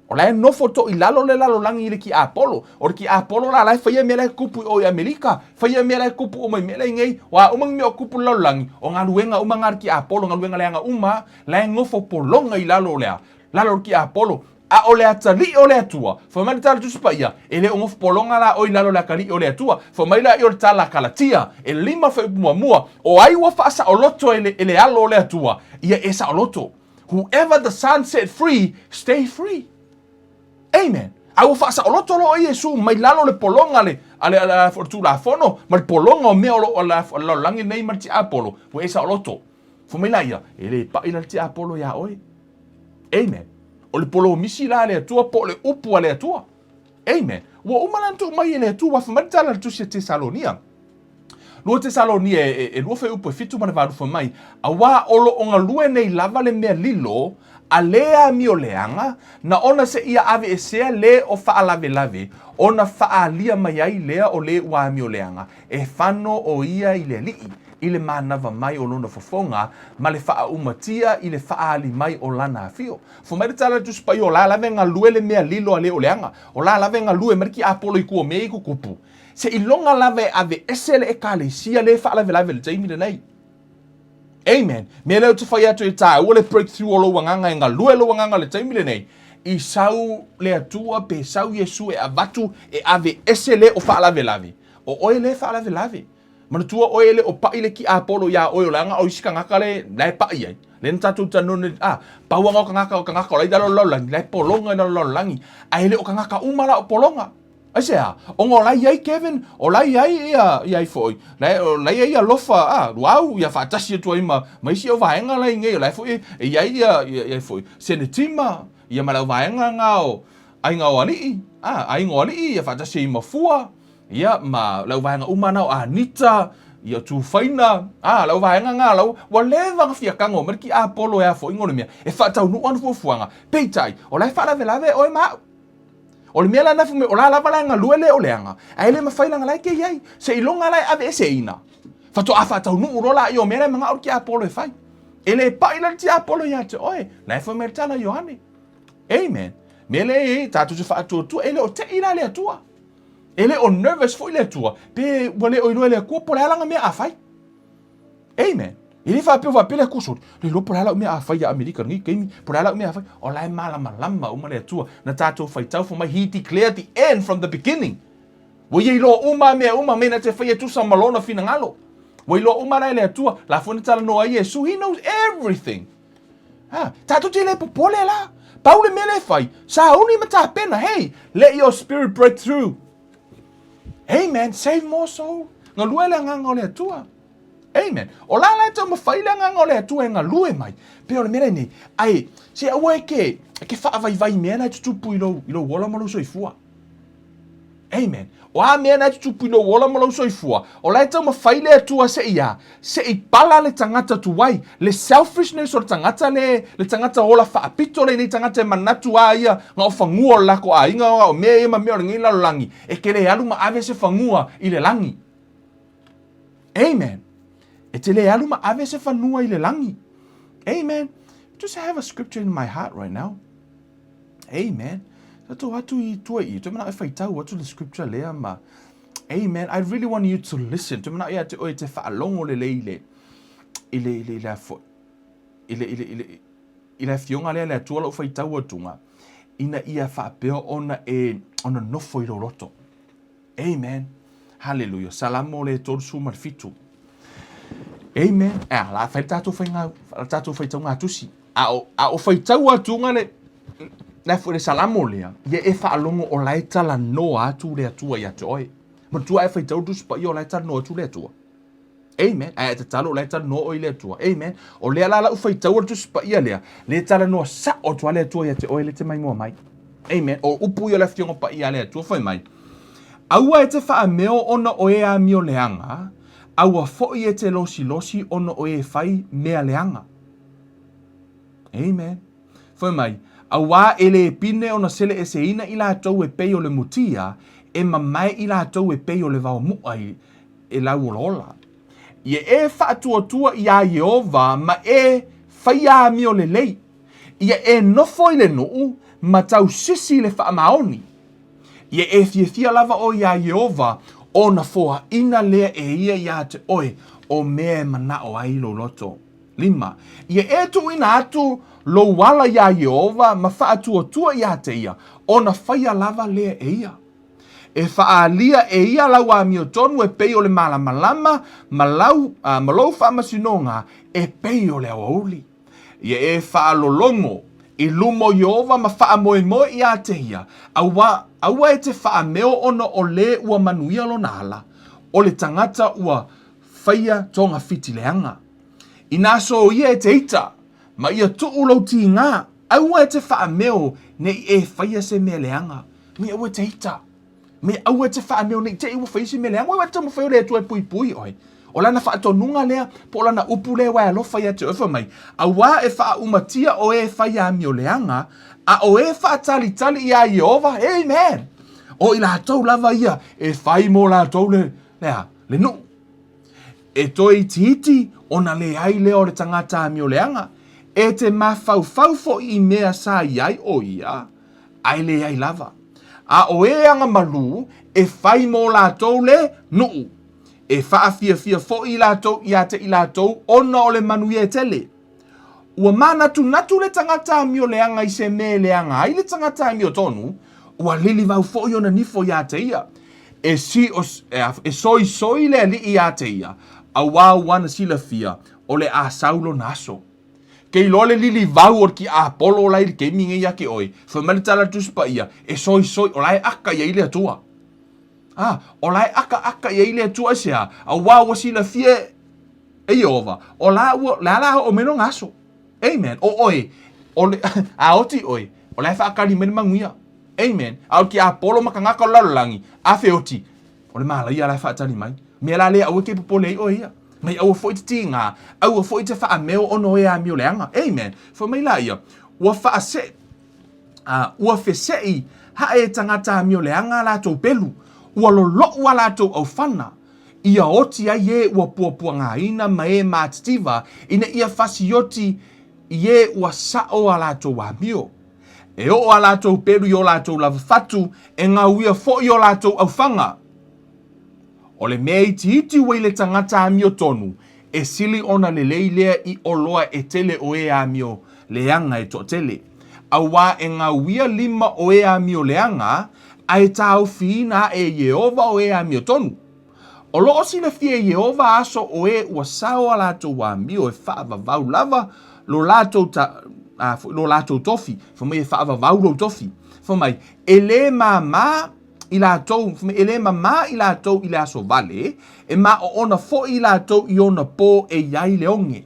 Speaker 1: O la e nofo toʻilalo le lalolagi i le tiapolo. O le tiapolo la, la e faia mea la e tupu i o i Amerika, faia mea la e tupu uma i mea la i nei, o a uma ni mea o tupu i le lalolagi, o galuega uma na a le tiapolo, galuega leaga uma, la e nofo pologa i lalo o le a? Lalo o le tiapolo. A o le atalii o le Atua, fai mai le tala Tusi Paia, e le o nofo pologa la oe i lalo o le atalii o le Atua. Fai mai laia o le tala a Kalatia, e lima fuaiupu muamua, o ai ua faasaoloto e le, e le Alo o le Atua, ia e saoloto. Whoever the Son set free, stay free. Amen. A ua faasaoloto loa Iesu mai lalo o le pologa a le, a le, a le, a le Tulafono, ma le pologa o mea o lo o le lalolagi nei ma le tiapolo, ua e saoloto. Fai mai la ia, e le paʻi la le tiapolo iā oe. Amen. O le polomisi la a le Atua po o le upu a le Atua. Amen. Ua uma la ona tuu mai e le Atua, ua fai mai le tala a le Tusi a Tesalonia. Lua Tesalonia e, e, e lua fuaiupu e fitu ma le valu fai mai, auā o lo o galue nei lava le mea lilo, a lē amio leaga, na ona seia aveesea lē o faalavelave, ona faaalia mai ai lea o lē ua amio leaga, e fano o ia i le Alii, i le manava mai o lona fofoga, ma le faaumatia i le faaali mai o lana afio. Fai mai le tala a le Tusi Paia, o la lava e galue le mea lilo a lē o leaga, o la lava e galue mai le tiapolo i tua o mea ia i tutupu. Seiloga lava e aveese le Ekalesia lea e faalavelave i le taimi lenei. Amen. Mea lea ou te fai atu e tāua le breakthrough o lou agaga e galue lou agaga i le taimi lenei. I sau le Atua pe sau Iesu e avatu e aveese le o faalavelave. O oe lea e faalavelave. Manatua oe e le o paʻi le tiapolo iā oe o leaga o isi tagata le la e paʻi ai. Lea na tatou talanoa nei, ah, pau lava o tagata o tagata o la i lalo o le lalolagi, la e pologa i lalo o le lalolagi. Ae le o tagata uma la o pologa. Aisea? Ona o la e i ai Kevin, o la e i ai ia, ia ai foi, la e, la e i ai Alofa, ah, Luau, ia faatasi atu ai ma, ma isi au vaega la i nei, o la e foi e i ai ia, ia, ia ai foi, Senetima, ia ma le au vaega nga o Aiga o Alii, ah, Aiga o Alii, ia faatasi ai ma Fua, ia ma le au vaega uma na o Anita, ia Tufaina, ah, le au vaega nga lau, ua leva ona fia tago mai le tiapolo e a foi ngo le mea, e faataunuu ana fuafuaga, peitai, o la e faalavelave oe ma au. O le mea la na fai mai, o la lava la e galue le o leaga, ae le mafai leaga la e ke i ai. Seiloga la e aveeseina, faatoa faataunuu loa laia o mea la e manao le tiapolo e fai. E le paʻi la le tiapolo ia te oe, la e fai mai le tala a Ioane. Amen. Mea lea e i ai, tatou te faatuatua, e le o teʻi la le Atua. E le o nervous foi le Atua, pe ua le o iloa e le Atua po o le a lana mea a fai. Amen. E le faapea faapea le Atua soli, le iloa po o le a lau mea a fai ia Amerika i lenei taimi, po o le a lau mea a fai. O la e malamalama uma le Atua. Na tatou faitau fai mai, He declared the end from the beginning. Ua ia iloa uma a mea uma, mea na te faia e tusa ma lona finagalo. Ua iloa uma la e le Atua, la foi na talanoa ai Iesu, He knows everything. Ha, tatou te le popole la. Pau le mea le fai, sauni ma tapena, hey, let your spirit break through. Amen, save more soul. Galue le agaga o le Atua. Amen. O la la e taumafai le agaga o le Atua e galue mai. Pei o le mea lenei, ai, se aua e ke, e ke faavaivai mea na e tutupu i lou, i lou ola ma lou soifua. Amen. O a mea na e tutupu i lou ola ma lou soifua, o la e taumafai le Atua se i a, se i pala le tagata tuai, le selfishness o le tagata le, le tagata ola faapito lenei tagata e manatu a ia na o fanua o le lako aiga, o mea ia ma mea o lenei lalolagi, e ke le alu ma ave se fanua i le lagi. Amen. E te le alu ma ave se fanua i le lagi. Amen. Just have a scripture in my heart right now. Amen. Tatou atu i tua i, toe manao e faitau atu le scripture lea ma Amen. I really want you to listen. Toe manao ia te oe te faalogo lelei i le i le i le i le afo i le i le i le i le afioga lea le Atua lau faitau atuga ina ia faapea ona e ona nofo i lou loto. Amen. Haleluia. Salamo le 37. Amen. E a, la fai le tatou faiga, le tatou faitauga tusi. A o, a o faitau atuga le, le foi le Salamo lea, ia e faalogo o la e talanoa atu le Atua ia te oe. Manatua e faitau le Tusi Paia o la e talanoa atu le Atua. Amen. Ae a tatalo o la e talanoa oe i le Atua. Amen. O lea la lau faitau o le Tusi Paia lea, le talanoa sao atu a le Atua ia te oe le te maimoa mai. Amen. O upu ia o le Afioga Paia a le Atua fai mai, Aua e te faameo ona o e amio leaga, aua foi e te losilosi ona o e fai mea leaga. Amen. Fai mai, Auā e le pine ona seleeseina i latou e pei o le mutia, e mamae i latou e pei o le vao muʻa i e lauolaola. Ia e faatuatua iā Ieova ma e faia amio lelei. Ia e nofo i le nuu ma tausisi i le faamaoni. Ia e fiafia lava oe iā Ieova, ona foaina lea e ia iā te oe o mea e manaʻo ai lou loto. Lima. Ia e tuuina atu lou ala iā Ieova ma faatuatua iā te ia, ona faia lava lea e ia. E faaalia e ia lau amiotonu e pei o le malamalama ma lau, ma lou faamasinoga e pei o le aoauli. Ia e faalologo i luma o Ieova ma faamoemoe iā te ia, aua, aua e te faameo ona o lē ua manuia lona ala, o le tagata ua faia togafiti leaga. Inā soia e te ita, ma ia tuu lou tīgā, aua e te faameo ne i e faia se mea leaga. Me aua e te ita. Me aua e te faameo ne i te i ua faia se mea leaga. Ua e taumafai o le Atua e puipui oe. O lana faatonuga lea, po o lana upu lea ua e alofa ia te oe fai mai, auā e faaumatia o e fai amio leaga, a o e faatalitali iā Ieova, amen! O i latou lava ia e fai mo latou le, le a? Le nuu. E toe itiiti ona leai lea o le tagata amio leaga, e te mafaufau foi i mea sa i ai o ia, ae leai lava. A o e agamalū e fai mō latou le nuu, e faafiafia foi i latou ia te i latou ona o le manuia e tele. Ua mānatunatu le tagata amio leaga i se mea e leaga ai le tagata amiotonu, ua lilivau foi ona nifo iā te ia. E, si, e soisoi le alii iā te ia, auā ua ana silafia o le a sau lona aso. Ke iloa le lilivau o le kiapolo la i le keimi nei ia ke oe, fai mai le tala a le Tusi Paia, e soisoi, o la e aka i ai le Atua. A, o la e ʻakaʻaka i ai le Atua aisea, auā ua silafia e Iēhova, o la ua, le a la hoʻo mai lona aso. Amen. ʻO ʻoe, o le, a oti ʻoe, o la e faakali mai le manuia. Amen. A o le kiapolo ma kanaka o le lalolagi, a feoti, o le mālaia la e faatali mai. Mea la lea aua ke popole ai ʻoe ia. Mai aua foi te tīgā, aua foi te faameo ona o e amio leaga. Amen. Fai mai la ia, ua faase, A ua feseʻi haʻe e tagata amioleaga a latou pelu, ua loloʻu a latou ʻaufana, ia oti ai e ua puapuagaina ma e matitiva ina ia fasioti i e ua saʻo a latou amio. E oʻo a latou pelu i o latou lava fatu, e gauia foʻi o latou ʻaufaga. O le mea itiiti ua i le tagata amiotonu, e sili ona lelei lea i oloa e tele o e amio leaga e toatele. Auā e gauia lima o e amio leaga, a e taofiina aʻe e Iēhova o e amiotonu. O lo o silafia e Iēhova aso o e ua sao a latou amio e faavavau lava lo latou ta, a, lo latou tofi, fai mai e faavavau lou tofi. Fai mai, e lē māmā i latou, e lē mamā i latou i le aso vale, e maoona foʻi i latou i ona pō e i ai le oge.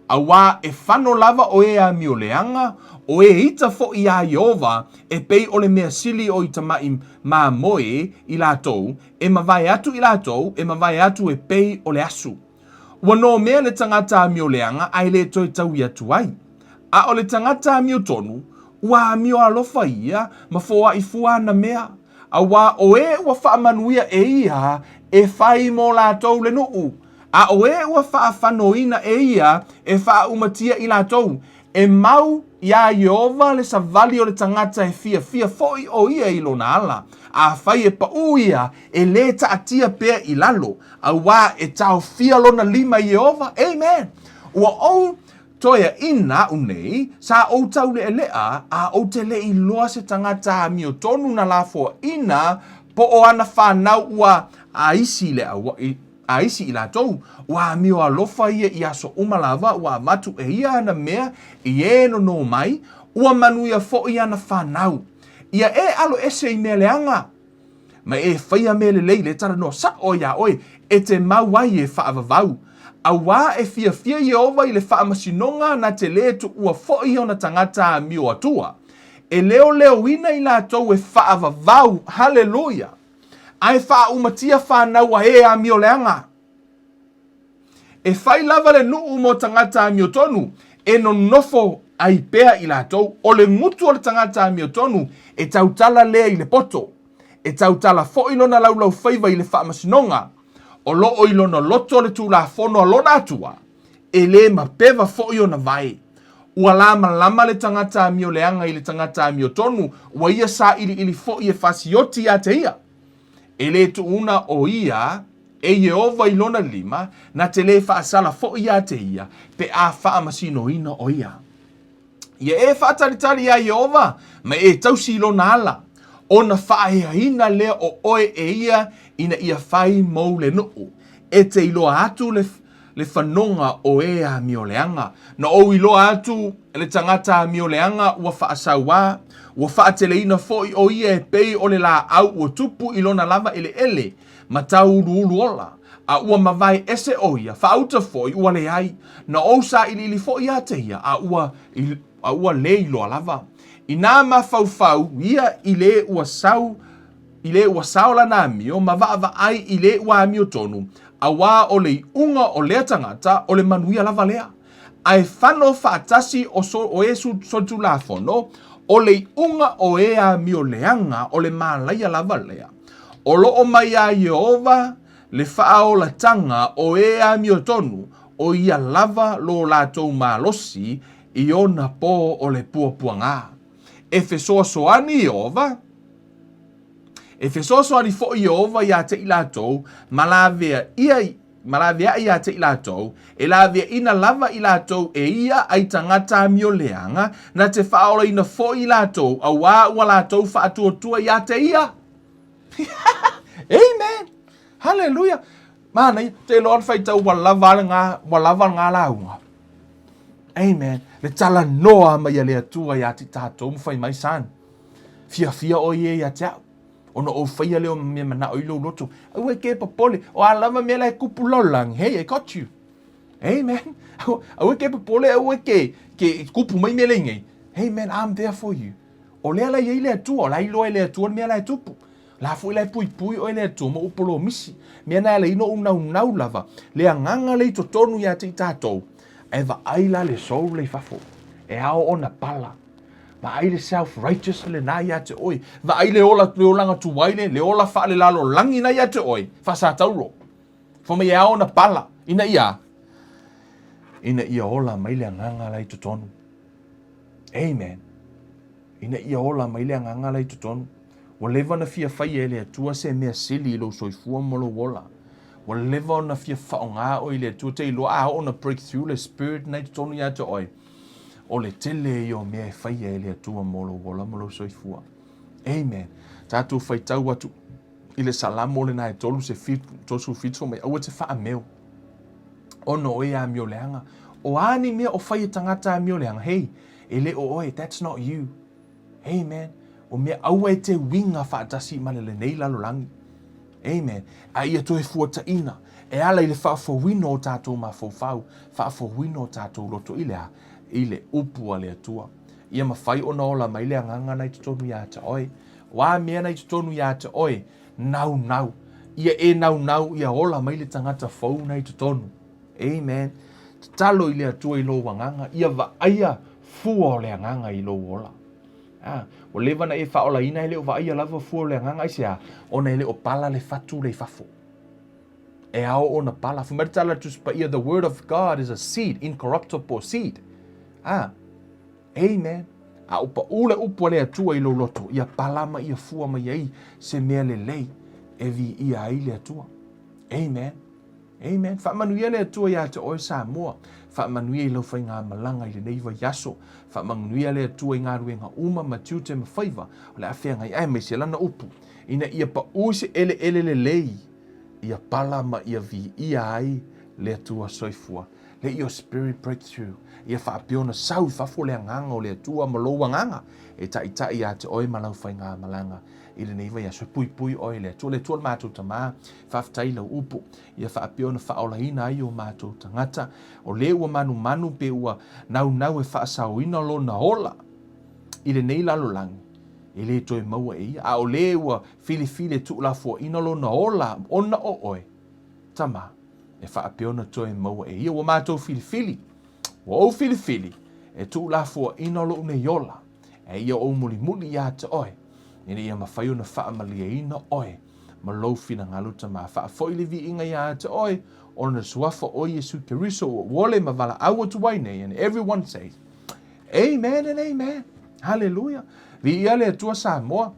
Speaker 1: Auā e fano lava o e amio leaga, o e ita foʻi iā Iēhova, e pei o le mea sili o i tamaʻi mamoe i latou, e mavae atu i latou, e mavae atu e pei o le asu. Ua nōmea le tagata amio leaga a e lē toe taui atu ai. A o le tagata amio tonu, ua amio alofa ia ma foaʻi fua ana mea, auā o ē ua faamanuia e ia e fai mō latou le nuu, a o ē ua faafanoina e ia e faaumatia i latou. E mau iā Iēhova le savali o le tagata e fiafia foʻi ʻo ia i lona ala. Afai e paʻū ia, e lē taatia pea i lalo, auā e taofia lona lima e Iēhova. Amen! Ua ou toeaʻina aʻu nei, sa ou tauleʻaleʻa, a ou te le iloa se tagata amiotonu na lafoaʻina po o ana whanau ua aisi i le aua, A isi i latou, ua amio alofa ia i aso uma lava, ua avatu e ia ana mea i e nonō mai,
Speaker 2: Ua manuia foi ana fanau. Ia e aloese i mea leaga, ma e faia mea lelei le talanoa saʻo iā ʻoe e te mau ai e faavavau. Auā e fiafia Ieova i le faamasinoga na te lē tuua foʻi ona tagata amio atua, e leoleoina i latou e faavavau, haleluia, a e faaʻumatia fanau a e amio leaga. E fai lava le nuu mo tagata amiotonu, e nonofo ai pea i latou. O le gutu o le tagata amiotonu e tautala lea i le poto, e tautala foi lona laulaufaiva i le faamasinoga. O loo i lona loto le tulafono a lona Atua, e lē mapeva foi ona vae. Ua lamalama le tagata amioleaga i le tagata amiotonu, ua ia sailiili foi e fasioti ia te ia. E lē tuuna o ia e Ieova i lona lima, na te lē faasala foi ia te ia, pe a faamasinoina o ia. Ia e faatalitali iā Ieova, ma e tausi i lona ala, ona faaeaina lea o oe e ia ina ia fai mou le nuu. E te iloa atu le, le fanoga o e amioleaga. Na ou iloa atu le tagata amioleaga ua faasauā, ua faateleina foi o ia e pei o le laau ua tupu i lona lava eleele, ma tauuluulu ola, a ua mavae ese o ia, faauta foi ua leai. Na ou sailiili foi ia te ia, a ua, a ua lē iloa lava. Inā mafaufau ia i le ua sau, i le ua sao lana amio, ma vaavaai i le ua amiotonu, auā o le iuga o lea tagata o le manuia lava lea. A e fano faatasi o, so, o e solitulafono, o le iuga o e amio leaga o le malaia lava lea. O loo mai iā Ieova le faaolataga o e amiotonu, o ia lava lo latou malosi i ona pō o le puapuagā. E fesoasoani Ieova, e fesoasoani foi Ieova iā te i latou ma lavea ia ma laveaʻi iā te i latou, e laveaʻina lava i latou e ia ai tagata amioleaga, na te faaolaina foi i latou, auā ua latou faatuatua iā te ia. Amen! Haleluia! Manaia, te iloa le faitau ua lava lena, ua lava lena lauga. Amen. Le talanoa mai a le Atua iā te tatou ma fai mai, son, fiafia ʻoe ia iā te au. Ona ou faia lea o mea manaʻo i lou loto. Aua e ke popole, o a lava mea la e kupu lalolagi, hey, I got you. Amen. Aua e ke popole, aua e ke, ke kupu mai mea le nei. Hey man, I'm there for you. O lea la i ai le Atua, o la iloa e le Atua le mea la e tupu. La foi la e puipui oe le Atua ma ou polomisi. Mea na ala ai ona ou naunau lava, le agaga lea i totonu ia te i tatou, ae vaai la le soul la i fafo, e ao ona pala. Vaai le self righteous lena ia te oe. Vaai le ola, le olaga tuai le, le ola faalelalolagi na ia te oe, faasatauro. Fai mai e ao ona pala, ina ia, ina ia ola mai le agaga la i totonu. Amen. Ina ia ola mai le agaga la i totonu. Ua leva ona fia faia e le Atua se mea sili i lou soifua ma lou ola. Ua leva ona fia faaaoga oe i le Atua te iloa a oo ona break through le spirit na i totonu ia te oe. O le tele ia o mea e faia e le Atua mo lou ola ma lou soifua. Amen. Tatou faitau atu i le Salamo lena e 37 mai, aua te faameo ona o e amioleaga. O a ni mea o fai e tagata amioleaga, hey, e le o oe, that's not you. Amen. O mea aua e te uiga faatasi ma le lenei lalolagi. Amen. A ia toe fuataina e ala i le faafouina o tatou mafaufau, faafouina o tatou loto i le a? I le upu a le Atua. Ia mafai ona ola mai le agaga na i totonu iā te oe. O a mea na i totonu iā te oe, naunau. Ia e naunau ia ola mai le tagata fou na i totonu. Amen. Tatalo i le Atua i lou agaga, ia vaaia fua o le agaga i lou ola. Ah, ua leva ona e faaolaina e le o vaaia lava fua o le agaga aisea? Ona e le o pala le fatu le i fafo. E ao ona pala. Fai mai le tala a le Tusi Paia, the word of God is a seed, incorruptible seed. Ah, amen. A ua paʻu le upu a le Atua i lou loto, ia pala ma ia fua mai ai se mea lelei e viia ai le Atua. Amen. Amen. Faamanuia le Atua iā te oe Samoa. Faamanuia i lau faigamalaga i lenei vaiaso. Faamanuia le Atua i galuega uma ma tiute ma faiva o le a feagai aemaise lana upu, ina ia paʻu i se eleele lelei ia pala ma ia viia ai le Atua soifua. Let your spirit break through. Ia faapea ona sau i fafo le agaga o le Atua ma lou agaga e taitai ia te oe ma lau faigamalaga i lenei vaiaso. E puipui oe e le Atua. Le Atua le matou Tama, faafetai i lau upu. Ia faapea ona faaolaina ai o matou tagata. O le ua manumanu pe ua naunau e faasaoina lona ola i lenei lalolagi, e le toe maua e ia. A o le ua filifili e tuulafoaina lona ola ona o oe, Tama, e faapea ona toe maua e ia. Ua matou filifili, ua ou filifili e tuulafoaina lou nei ola, e ia ou mulimuli ia te oe, ina ia mafai ona faamalieina oe ma lou finagalo Tama. Faafoi le viiga ia te oe, ona le suafa o Iesu Keriso ua uole ma valaau atu ai nei. And everyone says, Amen and amen. Hallelujah. Viia le Atua Samoa.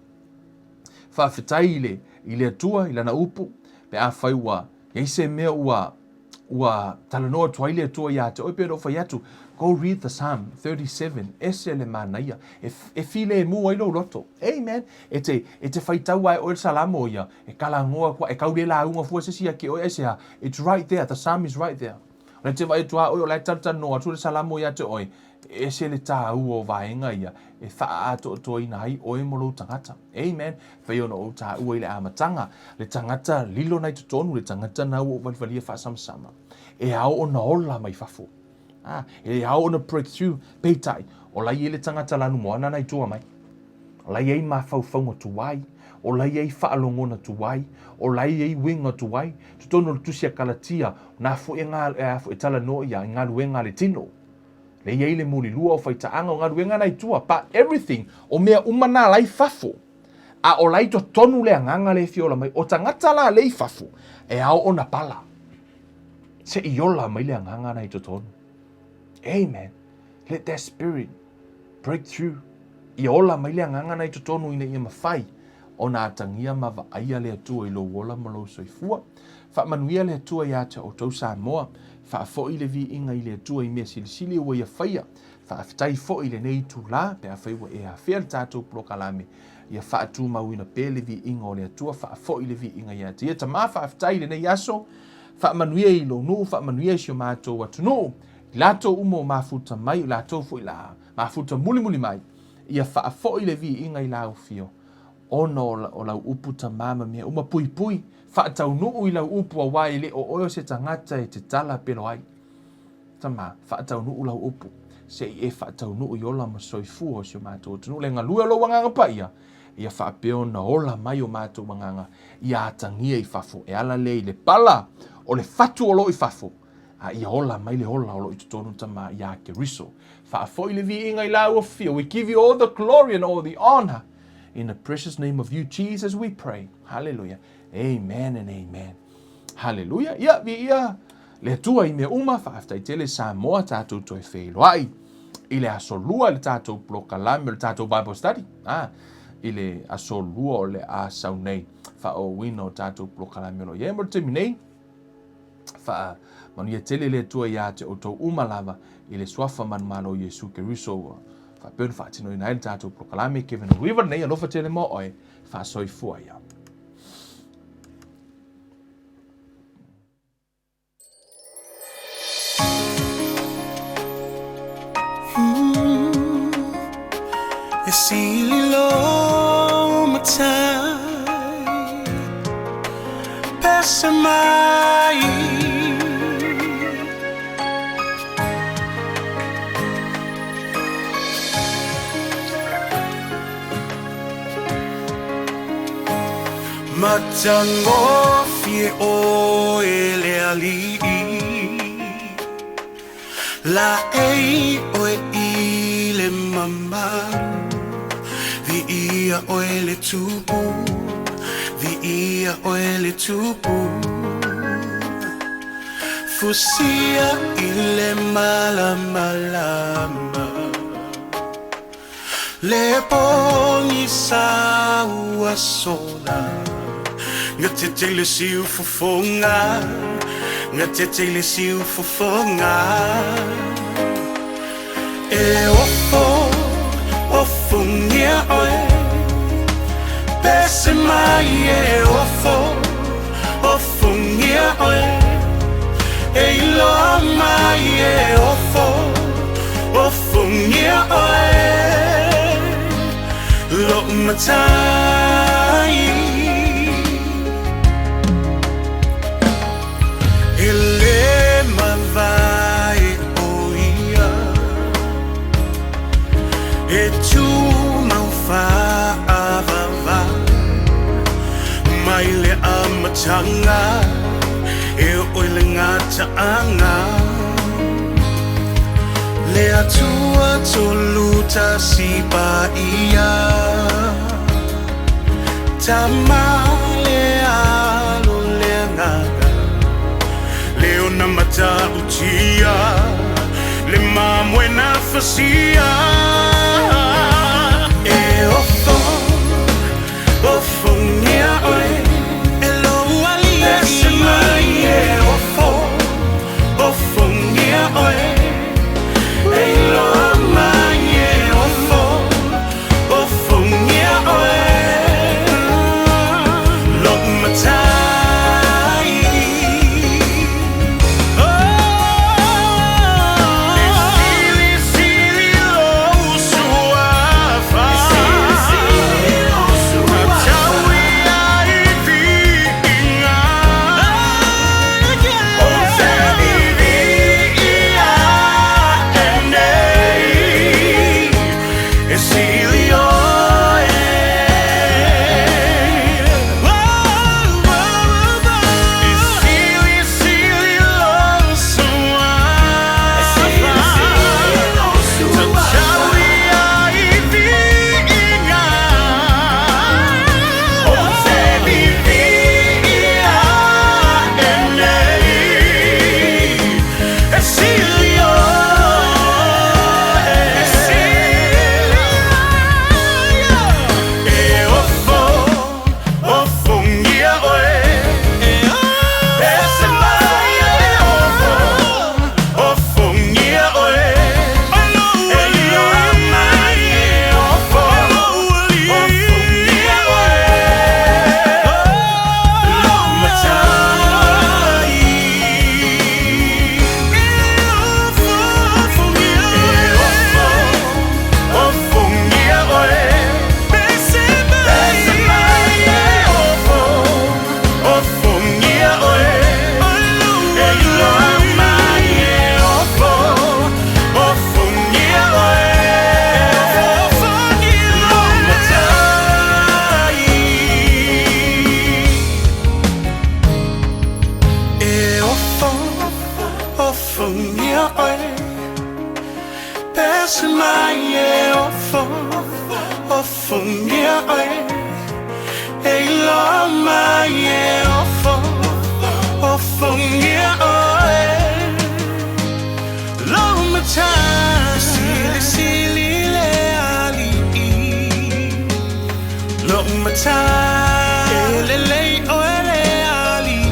Speaker 2: Faafetai i le, i le Atua, i lana upu, pe afai ua i ai se mea ua, ua talanoa atu ai le Atua ia te oe, pei ona ou fai atu, go read the Psalm 37, ese le manaia, e, e filemu ai lou loto. Amen. E te, e te faitau lava e oe le Salamo ia, e kalagoa kua, e kau le lauga fua se isi ia ke oe, aisea, it's right there, the Psalm is right there. O le te vaai atu lava oe o la e talatalanoa atu le Salamo ia te oe, E ese le tāua o vaega ia e faaatoatoaina ai oe mo lou tagata. Amen. Pei ona ou tāua i le amataga, le tagata lilo na i totonu, le tagata na ua ou valivalia faasamasama. E ao ona ola mai fafo. Ah, e ao ona break through. Peitai, o la i ai le tagata lanu moana na i tua mai. O la i ai mafaufauga tuai, o la i ai faalogona tuai, o la i ai uiga tuai. Totonu o le tusi a Kalatia, na foi e, e, e talanoa ia i galuega a le tino. Lea i ai le mulilua o faitaaga o galuega na i tua, but everything, o mea uma na la i fafo, a o la i totonu le agaga lea e fia ola mai. O tagata la lea i fafo, e ao ona pala, se i ola mai le agaga na i totonu. Amen. Let that spirit break through. Ia ola mai le agaga na i totonu ina ia mafai ona atagia ma vaaia le Atua i lou ola ma lou soifua. Faamanuia le Atua ia te outou Samoa. Faafoi le viiga i le Atua i mea silisili ua ia faia. Faafetai foi i lenei itulā pe afai ua e afea le tatou polokalame. Ia faatumauina pea le viiga o le Atua. Faafoi le viiga ia te ia. Tama, faafetai i lenei aso. Faamanuia i lou nuu, faamanuia i si o matou atunuu. I latou uma ua mafuta mai, o latou foi la mafuta mulimuli mai. Ia faafoi le viiga i lau afio, ona o lau upu tama ma mea uma puipui, faataunuu i lau upu auā e le o oe o se tagata e te tala pelo ai. Tama, faataunuu lau upu, se i e faataunuu i ola ma soifua o si o matou atunuu le galue o lou Agaga Paia, ia faapea ona ola mai o matou agaga, ia atagia i fafo, e ala lea i le pala o le fatu o lo o i fafo, a ia ola mai le ola o lo o i totonu Tama iā Keriso. Faafoi le viiga i lau afio. We give you all the glory and all the honor. In the precious name of you, Jesus, we pray. Hallelujah. Amen and amen. Hallelujah. Ia, viia le Atua i mea uma, faafetai tele Samoa, tatou toe feiloai i le aso lua i le tatou polokalame o le tatou Bible study. Ah, i le aso lua o le a sau nei, faaauauina o tatou polokalame o lo o i ai mo le taimi nei. Faamanuia tele le Atua ia te outou uma lava i le suafa manumalo o Iesu Keriso ua faapea ona faatinoina ai le tatou polokalame. Kevin Weaver nei, alofa tele mo oe, faasoifua ia.
Speaker 3: E sili lou matai Pese mai Matagofie oe le alii Laei oe i le mamalu, Viia oe le Tupu, Viia oe le Tupu. Fusia i le malamalama, Le pogisa ua sola, Gatete i le siufofoga, Gatete i le siufofoga. E ofo, ofongia oe, Pese mai e ofo, ofongia oe, E iloa. mai e ofo ofongia oe Lo'u matai E le mavae o ia E tumau faavavau Mai le amataga e oo i le gataaga Le Atua Tolutasi Paia Tama le Alo le Agaga Le ona matautia Le mamoe na fasia E ofo ofongia oe E lou alii Pese mai e ofo ofongia oe E iloa mai e ofo ofongia oe Lo'u matai E silisili lou suafa Tatau ia i viiga Ou te viviia ae nei E sili oe E silisili lou suafa Tatau ia i viiga Ou te viviia ae nei E sili oe E ofo ofongia oe Pese mai e ofo ofongia oe E iloa mai e ofo ofongia oe Lou matai E ofo ofongia oe Pese mai e ofo ofongia oe E iloa mai e ofo ofongia oe Lou matai E ofo ofongia oe Pese mai e ofo ofongia oe E iloa mai e ofo ofongia oe Lou matai Silisili le alii Lou matai E lelei oe le alii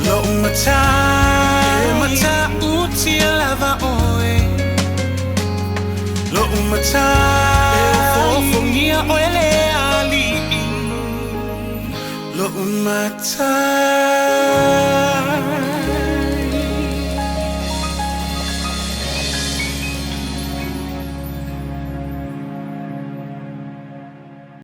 Speaker 3: Lou matai E matautia lava oe Lou matai E ofofongia oe le alii Lou matai.